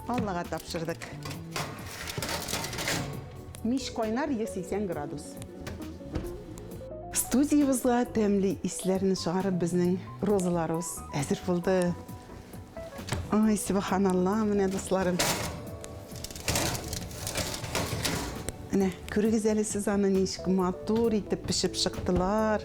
Аллага тапшырдык. Мич кайнар 180 градус. Студиябезгә тәмле исләрне чыгарып безнең розаларыбыз әзер булды. Ай, сөбханалла, менә дусларым. Менә күрегез әле сез аны ничек матур итеп пешеп чыктылар.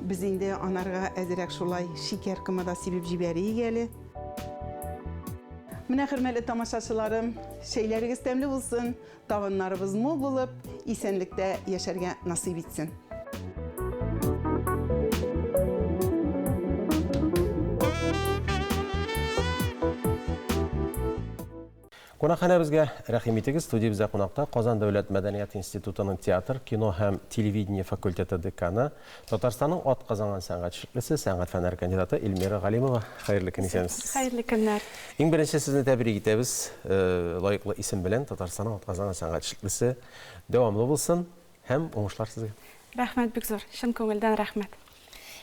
Без инде анарга әзрәк шулай шикәр комы да сибеп җибәрик әле. Менә, хөрмәтле тамашачыларым, чәйләрегез тәмле булсын, табыннарыбыз мул булып, исәнлектә яшәргә насыйп итсен. Кунакханәбезгә рәхим итегез. Студиябездә кунакта Казан дәүләт мәдәният институтының театр, кино һәм телевидение факультеты деканы, Татарстанның атказанган сәнгать эшлеклесе, сәнгать фәннәре кандидаты Эльмира Галимова. Хәерле көн, исәнмесез. Хәерле көннәр. Иң беренче сезне тәбрик итәбез лаеклы исем белән, Татарстанның атказанган сәнгать эшлеклесе. Дәвамлы булсын һәм уңышлар сезгә. Рәхмәт бик зур, чын күңелдән рәхмәт.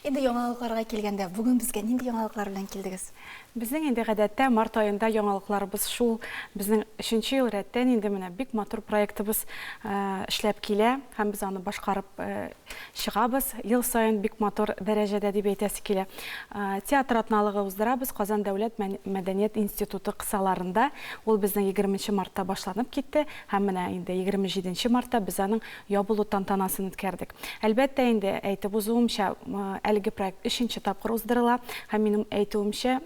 Инде яңалыкларга килгәндә, бүген безгә нинди яңалыклар белән килдегез? Безнең инде гадәттә март аенда яңалыкларыбыз шул. Безнең өченче ел рәттән инде менә бик матур проектыбыз эшләп килә һәм без аны башкарып чыгабыз. Ел саен бик матур дәрәҗәдә дип әйтәсе килә. Театр атналыгы уздырабыз Казан дәүләт мәдәният институты кысаларында. Ул безнең егерменче мартта башланып китте һәм менә инде 27 мартта без аның ябылу тантанасын үткәрдек. Әлбәттә инде, әйтеп узуымча, әлеге проект өченче тапкыр уздырыла һәм минем әйтүемчә,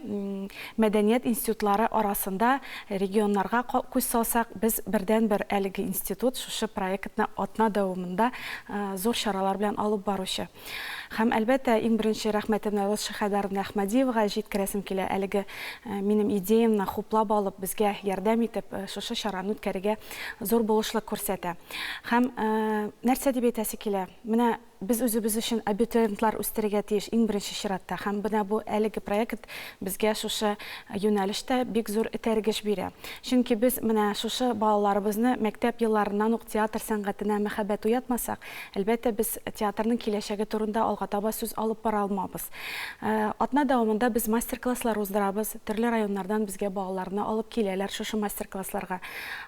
мәдәният институтлары арасында регионнарга күз салсак, без бердәнбер әлеге институт шушы проектны атна дәвамында зур чаралар белән алып баручы. Һәм, әлбәттә, иң беренче рәхмәтемне Роза Шәйхәдаровна Әхмәдиевага җиткерәсем килә, әлеге минем идеямне хуплап алып, безгә ярдәм итеп, шушы чараны үткәрергә зур булышлык күрсәтә. Һәм нәрсә дип әйтәсе килә? Менә без үзебез өчен абитуриентлар үстерергә тиеш иң беренче чиратта. Һәм менә бу әлеге проект безгә шушы юнәлештә бик зур этәргеч бирә. Чөнки без менә шушы балаларыбызны мәктәп елларыннан ук театр сәнгатенә мәхәббәт уятмасак, әлбәттә, без театрның киләчәге турында алга таба сүз алып бара алмабыз. Атна дәвамында без мастер-класслар уздырабыз, төрле районнардан безгә балаларны алып киләләр шушы мастер-классларга.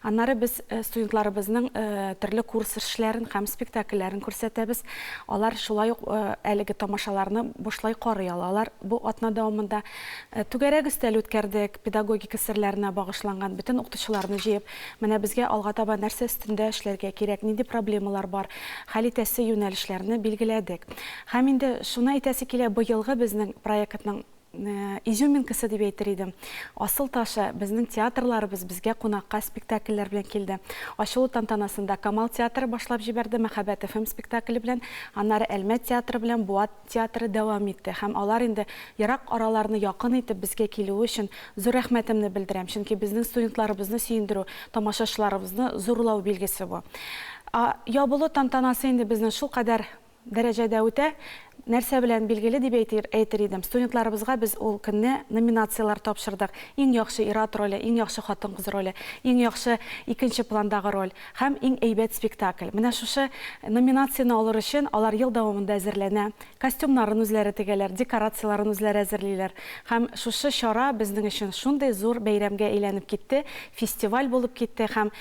Аннары без студентларыбызның төрле курс эшләрен һәм спектакльләрен күрсәтәбез. Алар шулай ук әлеге тамашаларны бушлай карый алалар. Бу атна дәвамында түгәрәк өстәл үткәрдек, педагогика серләренә багышланган, бөтен укытучыларны җыеп, менә безгә алга таба нәрсә өстендә эшләргә кирәк, нинди проблемалар бар, хәл итәсе юнәлешләрне билгеләдек. Һәм инде шуны әйтәсе килә, быелгы безнең проектның изюминкасы дип әйтер идем. Асыл ташы, безнең театрларыбыз безгә кунакка спектакльләр белән килде. Ачылу тантанасында Камал театры башлап җибәрде Мәхәббәт FM спектакле белән, аннары Әлмәт театры белән Буа театры дәвам итте. Һәм алар инде ерак араларны якын итеп безгә килүе өчен зур рәхмәтемне белдерәм, чөнки безнең студентларыбызны сөендерү, тамашачыларыбызны зурлау билгесе бу. Ябылу тантанасы инде безнең шулкадәр Дәрәҗәдә үтә. Нәрсә белән билгеле дип әйтер, әйтер идем. Студентларыбызга без ул көнне номинацияләр тапшырдык. Иң яхшы ир-ат роле, иң яхшы хатын-кыз роле, иң яхшы икенче пландагы роль һәм иң әйбәт спектакль. Менә шушы номинацияне алыр өчен алар ел дәвамында әзерләнә. Костюмнарын үзләре тегәләр, декорацияләрен үзләре әзерлиләр. Һәм шушы чара безнең өчен шундый зур бәйрәмгә әйләнеп китте, фестиваль булып китте һәм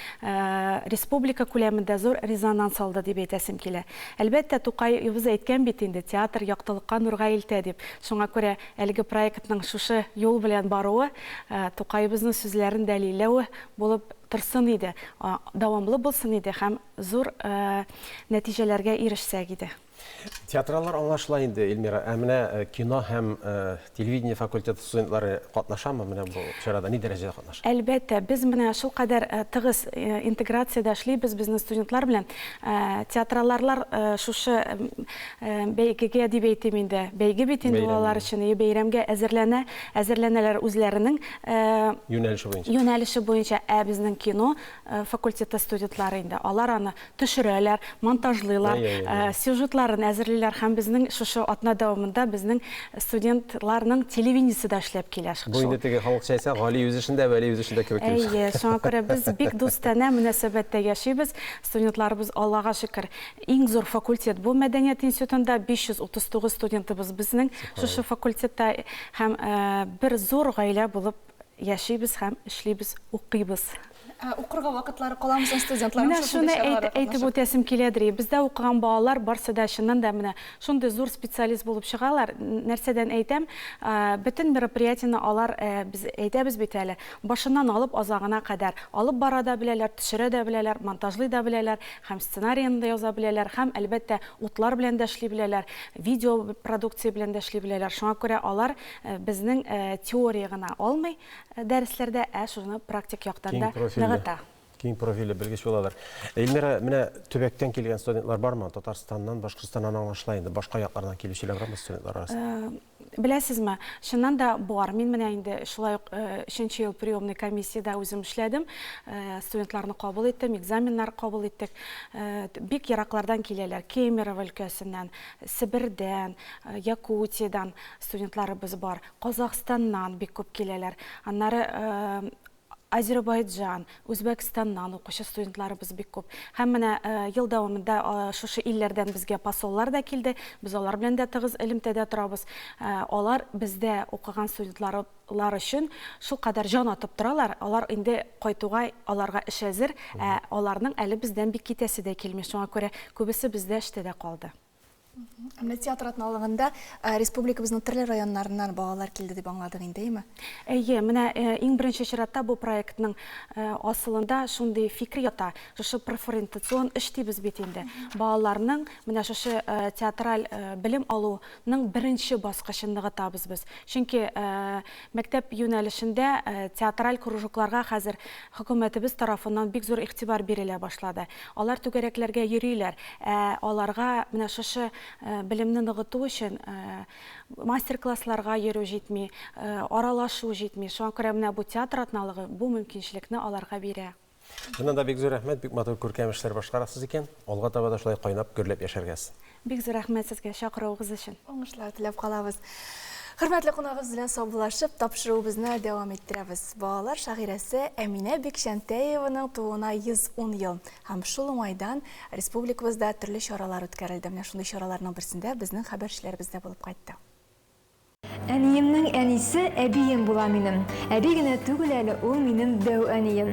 республика күләмендә зур резонанс алды дип әйтәсем килә. Әлбәттә, Тукаебыз әйткән бит инде, театр яктылыкка, нурга илтә дип. Шуңа күрә әлеге проектның шушы юл белән баруы, Тукаебызның сүзләрен дәлилләве булып торсын иде, дәвамлы булсын иде һәм зур нәтиҗәләргә ирешсәк иде. Театраллар аңлашыла инде, Эльмира. Ә менә кино һәм Телевидение факультеты студентлары катнашамы менә бу чарада? Ни дәрәҗәдә катнаша? Әлбәттә, без менә шулкадәр тыгыз интеграциядә эшлибез безнең студентлар белән. Театралларлар шушы бәйгегә дип әйтим инде, бәйге бит инде ул алар өчен, бәйрәмгә әзерләнә, әзерләнәләр үзләренең юнәлеше буенча. Юнәлеше буенча. Ә безнең кино факультеты студентлары инде, алар аны төшерәләр, монтажлыйлар, сюжетларын әзерлиләр һәм безнең шушы атна дәвамында безнең студентларның телевидениесе дә эшләп килә. Бу инде теге халыкча әйтсә, Гали үз эшендә, Вәли үз эшендә кебек килеп чыга. Әйе, шуңа күрә без бик дустанә мөнәсәбәттә яшибез. Студентларыбыз, Аллага шөкер, иң зур факультет бу мәдәният институтында, 539 студентыбыз безнең шушы факультетта һәм бер зур гаилә булып яшибез һәм эшлибез, укыйбыз. Ә укырга вакытлары каламы соң студентларның Менә шушындый шуны чараларда әйтеп катнашып? үтәсем киләдер. Бездә укыган балалар барсы да чыннан да менә шундый зур специалист булып чыгалар. Нәрсәдән әйтәм, бөтен мероприятиене алар, без әйтәбез бит әле, башыннан алып азагына кадәр алып бара да беләләр, төшерә дә беләләр, монтажлый да беләләр, һәм сценариен дә яза беләләр, һәм, әлбәттә, утлар белән дә эшли беләләр, видео продукция белән дә эшли беләләр. Шуңа күрә алар безнең теория гына алмый, Дәресләрдә, ә шуны практик яктан да ныгыта. Киң профильле белгеч булалар. Эльмира, менә төбәктән килгән студентлар бармы? Татарстаннан, Башкортстаннан аңлашыла инде. Башка яклардан килүчеләр бармы студентлар арасында? Беләсезме, чыннан да бар. Мин менә инде шулай ук өченче ел приемный комиссиядә үзем эшләдем. Студентларны кабул иттем, экзаменнар кабул иттек. Бик ераклардан киләләр. Кемерово өлкәсеннән, Себердән, Якутиядән студентларыбыз бар. Казахстаннан бик күп киләләр. Аннары Азербайджан, Үзбәкстаннан укучы студентларыбыз бик күп. Һәм менә ел дәвамында шушы илләрдән безгә посоллар да килде. Без алар белән дә тыгыз элемтәдә торабыз. Алар бездә укыган студентлар өчен шулкадәр җан атып торалар. Алар инде кайтуга аларга эш әзер, ә аларның әле бездән бик китәсе дә килми. Шуңа күрә күбесе бездә эштә дә калды. Ә менә театр атналыгында республикабызның төрле районнарыннан балалар килде дип аңладык инде, әйеме? Әйе, менә иң беренче чиратта бу проектның асылында шундый фикер ята. Шушы профориентацион эш дибез бит инде. Балаларның менә шушы театраль белем алуның беренче баскычын ныгытабыз без. Чөнки мәктәп юнәлешендә театраль кружокларга хәзер хөкүмәтебез тарафыннан бик зур игътибар бирелә башлады. Алар түгәрәкләргә йөриләр, ә аларга менә шушы белемне ныгыту өчен мастер-классларга йөрү җитми, аралашу җитми. Шуңа күрә менә бу театр атналыгы бу мөмкинчелекне аларга бирә. Чыннан да бик зур рәхмәт, бик матур күркәм эшләр башкарасыз икән. Алга таба да шулай кайнап, гөрләп яшәргә язсын. Бик зур рәхмәт сезгә чакыруыгыз өчен. Уңышлар теләп калабыз. Хөрмәтле кунагыбыз белән саубуллашып, тапшыруыбызны дәвам иттерәбез. Балалар шагыйрәсе Әминә Бикчәнтәеваның тууына 110 ел һәм шул уңайдан республикабызда төрле чаралар үткәрелде. Менә шундый чараларның берсендә безнең хәбәрчеләребез дә булып кайтты. Әниемнең әнисе әбием була минем. Әби генә түгел әле, ул минем дәү әнием.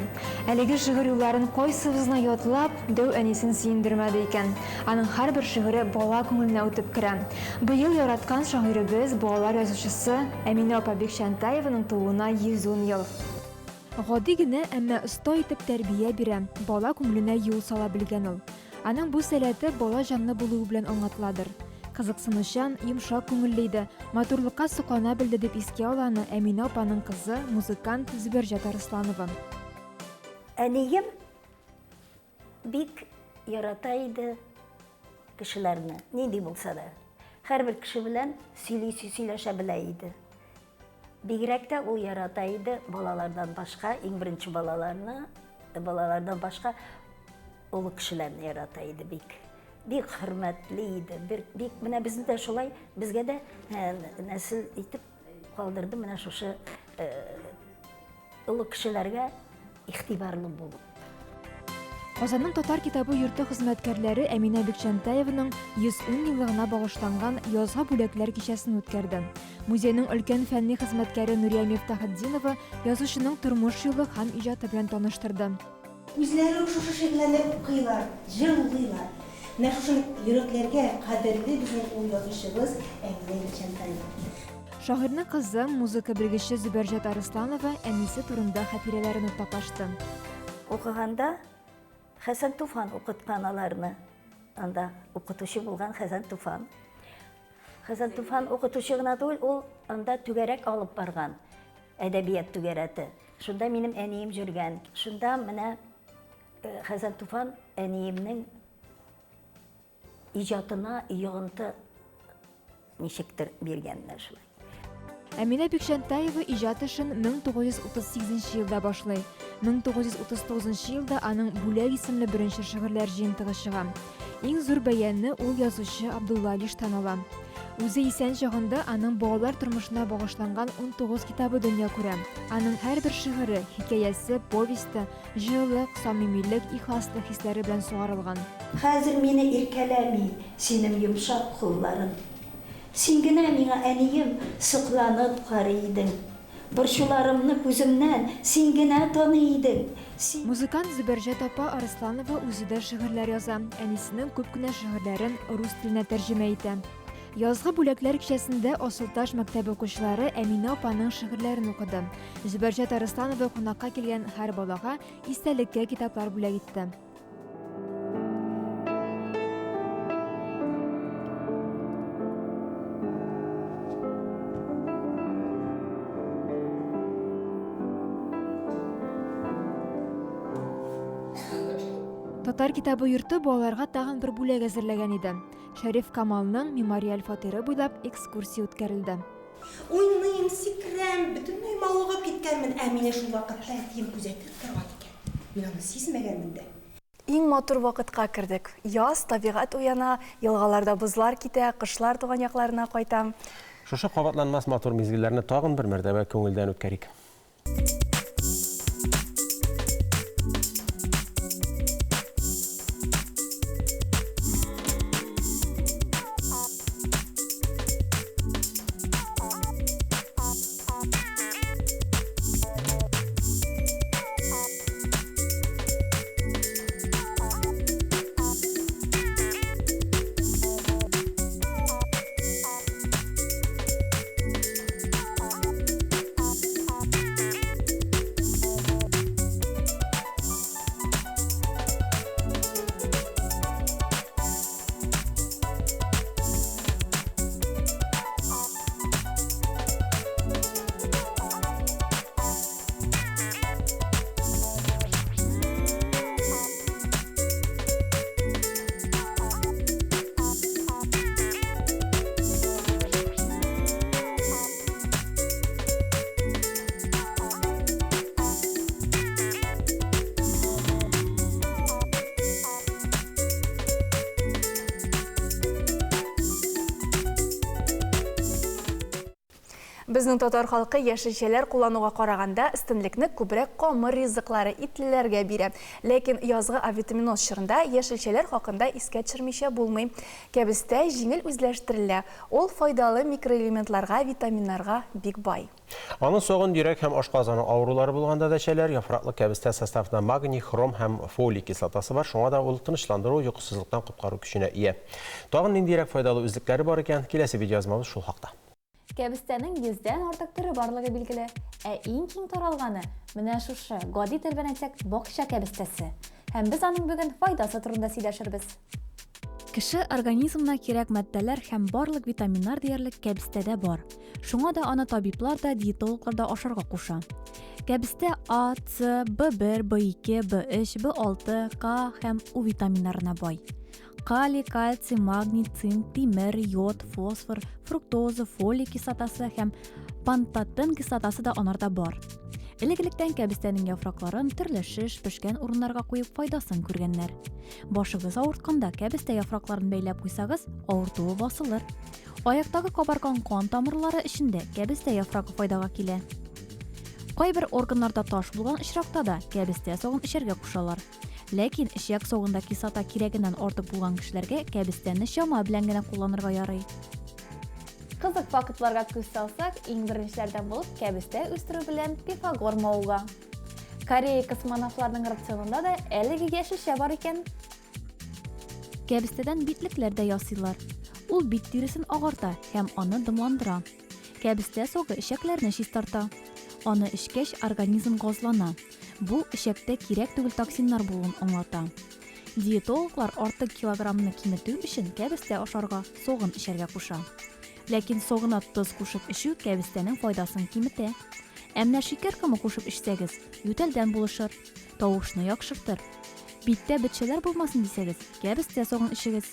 Әлеге шигырь юлларын кайсыбыз гына ятлап, дәү әнисен сөендермәде икән? Аның һәрбер шигыре бала күңеленә үтеп керә. Быел яраткан шагыйребез, балалар язучысы Әминә апа Бикчәнтаеваның тууына 110 ел. Гади генә, әмма оста итеп тәрбия бирә, бала күңеленә юл сала белгән ул. Аның бу сәләте бала җанлы булуы белән аңлатыладыр. Кызыксынучан, йомшак күңелле иде, матурлыкка соклана белде, дип искә ала аны Әминә апаның кызы, музыкант Зөбәрҗәт Арысланова. Әнием бик ярата иде кешеләрне, нинди булса да. Һәрбер кеше белән сөйли, сөйләшә белә иде. Бигрәк тә ул ярата иде балалардан башка, иң беренче балаларны, балалардан башка олы кешеләрне ярата иде бик. Бик хөрмәтле иде. Бер, бик менә безне дә шулай, безгә дә э, нәсел итеп калдырды менә шушы э, олы кешеләргә игътибарлы булу. Казанның Татар китабы йорты хезмәткәрләре Әминә Бикчәнтәеваның 110 еллыгына багышланган Язга бүләкләр кичәсен үткәрде. Музейның өлкән фәнни хезмәткәре Нурия Мифтахетдинова язучының тормыш юлы һәм иҗаты белән таныштырды. Үзләре үк шушы шигырьләрне укыйлар, җырлыйлар. Менә шушы йөрәкләргә кадерле безнең ул язучыбыз Әминә Бикчәнтаева. Шагыйрьнең кызы, музыка белгече Зөбәрҗәт Арысланова әнисе турында хатирәләрен уртаклашты. Укыганда Хәсән Туфан укыткан аларны. Анда укытучы булган Хәсән Туфан. Хәсән Туфан укытучы гына түгел, ул анда түгәрәк алып барган. Әдәбият түгәрәте. Шунда минем әнием йөргән. Шунда менә э, Хәсән Туфан әниемнең Иҗатына йогынты ничектер биргәннәр шулай. Әминә Бикчәнтаева иҗат эшен 1938 нче елда башлый. 1939 нчы елда аның Бүләк исемле беренче шигырьләр җыентыгы чыга. Иң зур бәяне ул язучы Абдулла Алиштан ала. Үзе исән чагында аның балалар тормышына багышланган 19 китабы дөнья күрә. Аның һәрбер шигыре, хикәясе, повесте, Җылылык, самимилек, ихласлык хисләре белән сугарылган. Хәзер мине иркәләми синең йомшак кулларың. Син генә миңа, әнием, сокланып карый идең. Борчуларымны күземнән син генә таный идең. Син. Музыкант Зөбәрҗәт апа Арысланова үзе дә шигырьләр яза, әнисенең күп кенә шигырьләрен рус теленә тәрҗемә итә. Язгы бүләкләр кичәсендә Асылташ мәктәбе укучылары Әминә апаның шигырьләрен укыды. Зөбәрҗәт Арысланова кунакка килгән һәр балага истәлеккә китаплар бүләк итте. Татар китабы йорты балаларга тагын бер бүләк әзерләгән иде. Шәриф Камалның мемориаль фатиры буйлап экскурсия үткәрелде. Уйныйм, сикерәм, бөтенләй мавыгып киткәнмен, ә мине шул вакытта әтием күзәтеп торган икән. Мин аны сизмәгәнмен дә. Иң матур вакытка кердек. Яз, табигать уяна, елгаларда бозлар китә, кошлар туган якларына кайта. Шушы кабатланмас матур мизгелләрне тагын бер мәртәбә күңелдән үткәрик. Безнең татар халкы яшелчәләр куллануга караганда өстенлекне күбрәк камыр ризыклары, итлеләргә бирә. Ләкин язгы авитаминоз чорында яшелчәләр хакында искә төшермичә булмый. Кәбестә җиңел үзләштерелә, ул файдалы микроэлементларга, витаминнарга бик бай. Аның согын йөрәк һәм ашказаны авырулары булганда да эчәләр. Яфраклы кәбестә составында магний, хром һәм фолий кислотасы бар, шуңа да ул тынычландыру, йокысызлыктан коткару көченә ия. Тагын ниндиерәк файдалы үзлекләре бар икән, киләсе видеоязмабыз шул хакта. Кәбестәнең йөздән артык төре барлыгы билгеле. Ә иң киң таралганы, менә шушы, гади тел белән әйтсәк, бакча кәбестәсе. Һәм без аның бүген файдасы турында сөйләшербез. Кеше организмына кирәк матдәләр һәм барлык витаминнар диярлек кәбестәдә бар. Шуңа да аны табиблар да, диетологлар да ашарга куша. Кәбестә А, С, В1, В2, В3, В6, К һәм У витаминнарына бай. Калий, кальций, магний, цинк, тимер, йод, фосфор, фруктоза, фолий кислотасы һәм пантотен кислотасы да анарда бар. Элек-электән кәбестәнең яфракларын төрле шеш, пешкән урыннарга куеп файдасын күргәннәр. Башыгыз авыртканда кәбестә яфракларын бәйләп куйсагыз, авыртуы басылыр. Аяктагы кабарган кан тамырлары өчен дә кәбестә яфрагы файдага килә. Кайбер органнарда таш булган очракта да кәбестә согын эчәргә кушалар. Ләкин эчәк согында кислота кирәгеннән артык булган кешеләргә кәбестәне чама белән генә кулланырга ярый. Кызык фактларга күз салсак, иң беренчеләрдән булып кәбестә үстерү белән Пифагор мавыга. Корея космонавтларының рационында да әлеге яшелчә бар икән. Кәбестәдән битлекләр дә ясыйлар. Ул бит тиресен агарта һәм аны дымландыра. Кәбестә согы эчәкләрне чистарта. Аны эчкәч, организм газлана. Бу, эчәктә кирәк түгел токсиннар булуын аңлата. Диетологлар артык килограммны киметү өчен кәбестә ашарга, согын эчәргә куша. Ләкин согына тоз кушып эчү кәбестәнең файдасын киметә. Ә менә шикәр комы кушып эчсәгез, ютәлдән булышыр, тавышны яхшыртыр. Биттә бетчәләр булмасын дисәгез, кәбестә согын эчегез.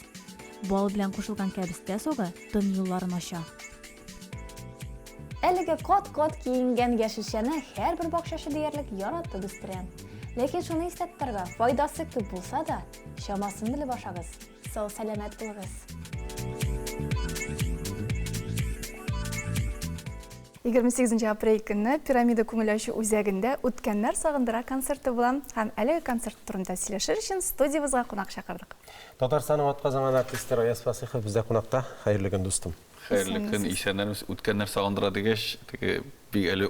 Бал белән кушылган кәбестә согы тын юлларын ача. Әлеге кат-кат киенгән яшелчәне һәрбер бакчачы диярлек яратып үстерә. Ләкин шуны истә тотарга, файдасы күп булса да, чамасын белеп ашагыз. Сау-сәламәт булыгыз! 28 апрель көнне Пирамида күңел ачу үзәгендә Үткәннәр сагындыра концерты була. Һәм әлеге концерт турында сөйләшер өчен студиябезгә кунак чакырдык. Татарстанның атказанган артисты Раяз Фасыйхов бездә кунакта. Хәерле көн, дустым. Хәерле көн, исәннәрмесез. Үткәннәр сагындыра дигәч, теге бик әле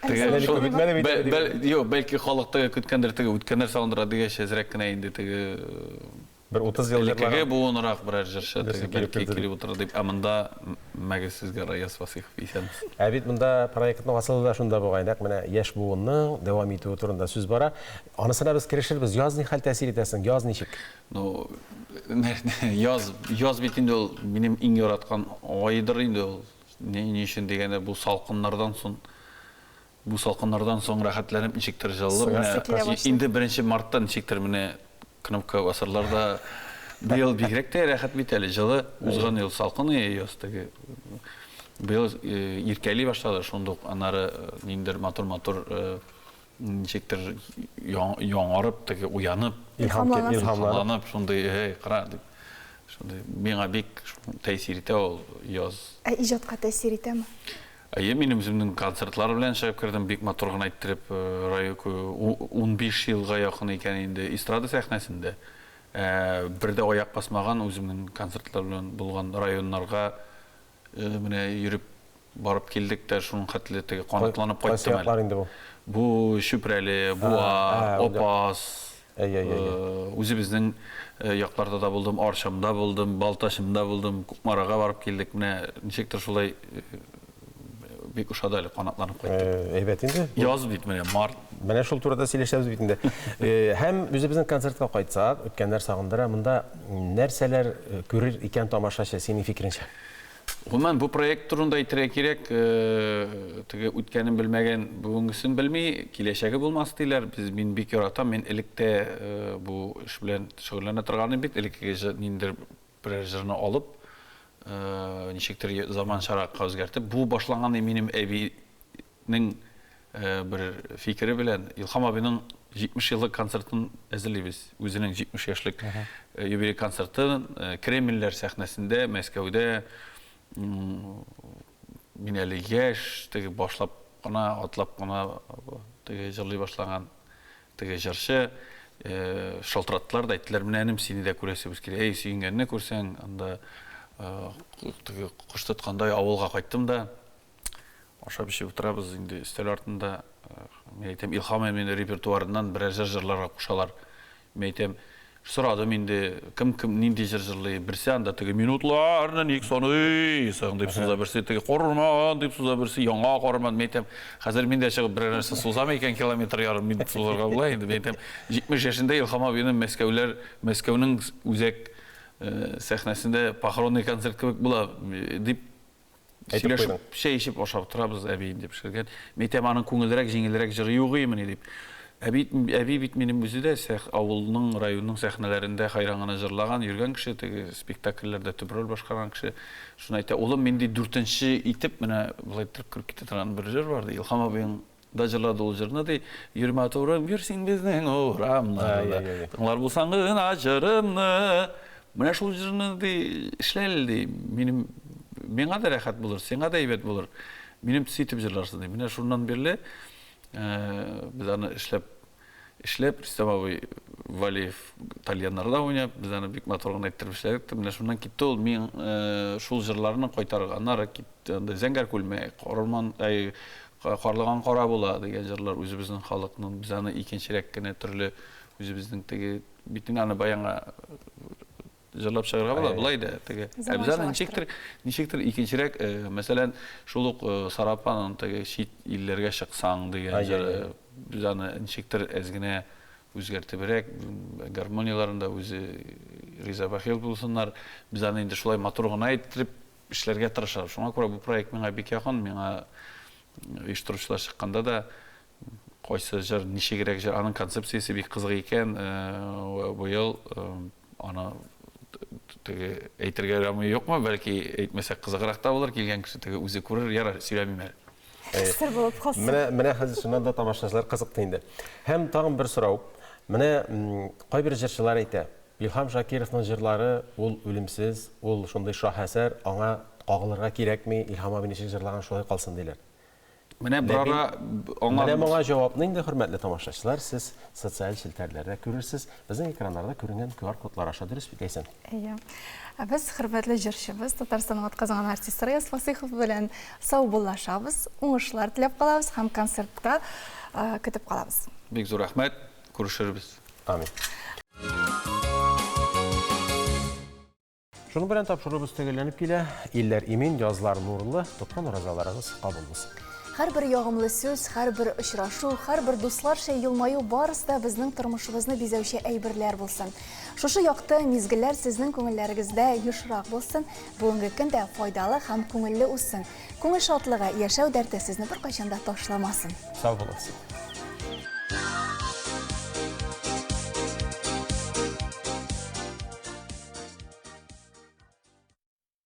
теге шул Юк, бәлки халык теге көткәндер, теге үткәннәр сагындыра дигәч, әзрәк кенә инде теге бер 30 ел элеккеге буынрак берәр җырчы теге бәлки килеп утырыр дип. Ә монда мәгез сезгә Раяз Фасыйхов, исәнмесез. Ә бит монда проектның асылы да шунда бугай, нәкъ менә яшь буынның дәвам итүе турында сүз бара. Анысына без керешербез. Яз ни хәл тәэсир итә соң? Яз ничек? Ну, яз, яз бит инде ул минем иң яраткан айдыр инде ул. Ни, ни өчен дигәндә, бу салкыннардан соң, бу салкыннардан соң рәхәтләнеп ничектер җылылып, менә инде беренче мартта ничектер менә кнопка басарлар да, быел бигрәк тә рәхәт бит әле, җылы, узган ел салкын иде яз теге. Быел иркәли башлады шундук, аннары ниндидер матур-матур ничектер яңарып, теге уянып, илһамланып, шундый, эй, кара дип. Шундый миңа бик тәэсир итә ул яз. Ә иҗатка тәэсир итәме? Әйе, мин үземнең концертлар белән чыгып кердем, бик матур гына иттереп, 15 елга якын икән инде эстрада сәхнәсендә. Бер дә аяк басмаган үземнең концертлар белән булган районнарга Менә йөреп барып килдек тә, шуның хәтле теге канатланып кайттым әле. Кайсы яклар инде бу? Бу Чүпрәле, Буа, Апас. Әйе, әйе, әйе. Үзебезнең якларда да булдым, Арчамда булдым, Балтачымда булдым, Кукмарага барып килдек. Менә ничектер шулай бик ошады әле, канатланып кайттым. Әйбәт инде. Яз бит менә, март. Менә шул турыда сөйләшәбез бит инде. Һәм үзебезнең концертка кайтсак, үткәннәр сагындыра, монда нәрсәләр күрер икән тамашачы, синең фикереңчә? Гомумән, бу проект турында әйтергә кирәк, теге үткәнен белмәгән бүгенгесен белми, киләчәге булмас диләр. Без, мин бик яратам, мин элек тә бу эш белән шөгыльләнә торган идем бит, элеккеге ниндидер берәр җырны алып, ничектер заманчаракка үзгәртеп. Бу башланган минем әбинең бер фикере белән. Илһам абыйның 70 еллык концертын әзерлибез. Үзенең 70 яшьлек юбилей концертын Кремльләр сәхнәсендә, Мәскәүдә. Мин әле яшь, теге башлап кына, атлап кына теге җырлый башлаган Теге җырчы шалтыраттылар да, әйттеләр, менә энем, сине дә күрәсебез килә. Әй, сөенгәнне күрсәң, анда теге кош тоткандай авылга кайттым да, ашап-эчеп утырабыз инде өстәл артында. Мин әйтәм, Илһам әмин репертуарыннан берәр җыр җырларга кушалар. Мин әйтәм, Сорадым инде, кем кем нинди җыр җырлый. Берсе анда теге минутларны ник саныйсың дип суза, берсе теге карурман дип суза, берсе яңа карурман. Мин әйтәм, хәзер мин дә чыгып берәр нәрсә сузам икән, километр ярым мин сузарга була инде. Мин әйтәм, 70 яшендә Илһам абыйны Мәскәүләр, Мәскәүнең үзәк сәхнәсендә похоронный концерт кебек була дип Әйтеп Сөйләшеп, куйдың. чәй эчеп ашап торабыз, әби инде пешергән. Мин әйтәм, аның күңелрәк, җиңелрәк җыры юк имени дип. Әби, әби бит минем үзе дә сәх, авылның, районның сәхнәләрендә хәйран гына җырлаган, йөргән кеше, теге спектакльләрдә төп роль башкарган кеше. Шуны әйтә, улым, мин ди дүртенче итеп, менә болай иттереп кереп китә торган бер җыр бар, ди. Илһам абыең Да җырлады ул җырны, ди. Йөр матурым, йөр син безнең урамнарда. Тыңлар булсаң гына җырымны. Менә шул җырны, ди, эшлә әле, ди. Минем миңа да рәхәт булыр, сиңа да әйбәт булыр. Минем төс итеп җырларсың, ди. Менә шуннан бирле без аны эшләп эшләп, Рөстәм абый Валиев тальяннарда уйнап, без аны бик матур гына иттереп эшләдек тә, менә шуннан китте ул. Мин шул җырларны кайтарырга, аннары китте анда Зәңгәр күлмәк, Карурман, әй, Карлыган кара була дигән җырлар үзебезнең халыкның, без аны икенчерәк кенә төрле үзебезнең теге бит инде аны баянга җырлап чыгарга була, болай да теге. Ә без аны ничектер, ничектер икенчерәк, мәсәлән, шул ук Сара апаның теге чит илләргә чыксаң дигән җыры, без аны ничектер әз генә үзгәртебрәк, гармонияләрен дә үзе риза бахил булсыннар, без аны инде шулай матур гына иттереп эшләргә тырышабыз. Шуңа күрә бу проект миңа бик якын, миңа оештыручылар чыкканда да кайсы җыр, ничегрәк җыр, аның концепциясе бик кызык икән. Быел аны теге әйтергә ярамый юкмы, бәлки әйтмәсәк кызыграк та булыр, килгән кеше теге үзе күрер, ярар, сөйләмим әле. Сер булып калсын. Менә, менә хәзер чыннан да тамашачылар кызыкты инде. Һәм тагын бер сорау. Менә кайбер җырчылар әйтә, Илһам Шакировның җырлары ул үлемсез, ул шундый шаһәсәр, аңа кагылырга кирәкми, Илһам абый ничек җырлаган, шулай калсын, диләр. Менә берара аңа Менә моңа җавапны инде, хөрмәтле тамашачылар, сез социаль челтәрләрдә күрерсез. Безнең экраннарда күренгән QR кодлар аша дөрес бит, Ләйсән? Әйе. Ә без хөрмәтле җырчыбыз, Татарстанның атказанган артисты Раяз Фасыйхов белән саубуллашабыз, уңышлар теләп калабыз һәм концертта көтеп калабыз. Бик зур рәхмәт, күрешербез. Амин. Шуның белән тапшыруыбыз төгәлләнеп килә. Илләр имин, язлар нурлы, тоткан уразаларыгыз кабул булсын. Һәрбер ягымлы сүз, һәрбер очрашу, һәрбер дусларча елмаю барысы да безнең тормышыбызны бизәүче әйберләр булсын. Шушы якты мизгелләр сезнең күңелләрегездә ешрак булсын, бүгенге көн дә файдалы һәм күңелле узсын. Күңел шатлыгы, яшәү дәрте сезне беркайчан да ташламасын. Сау булыгыз.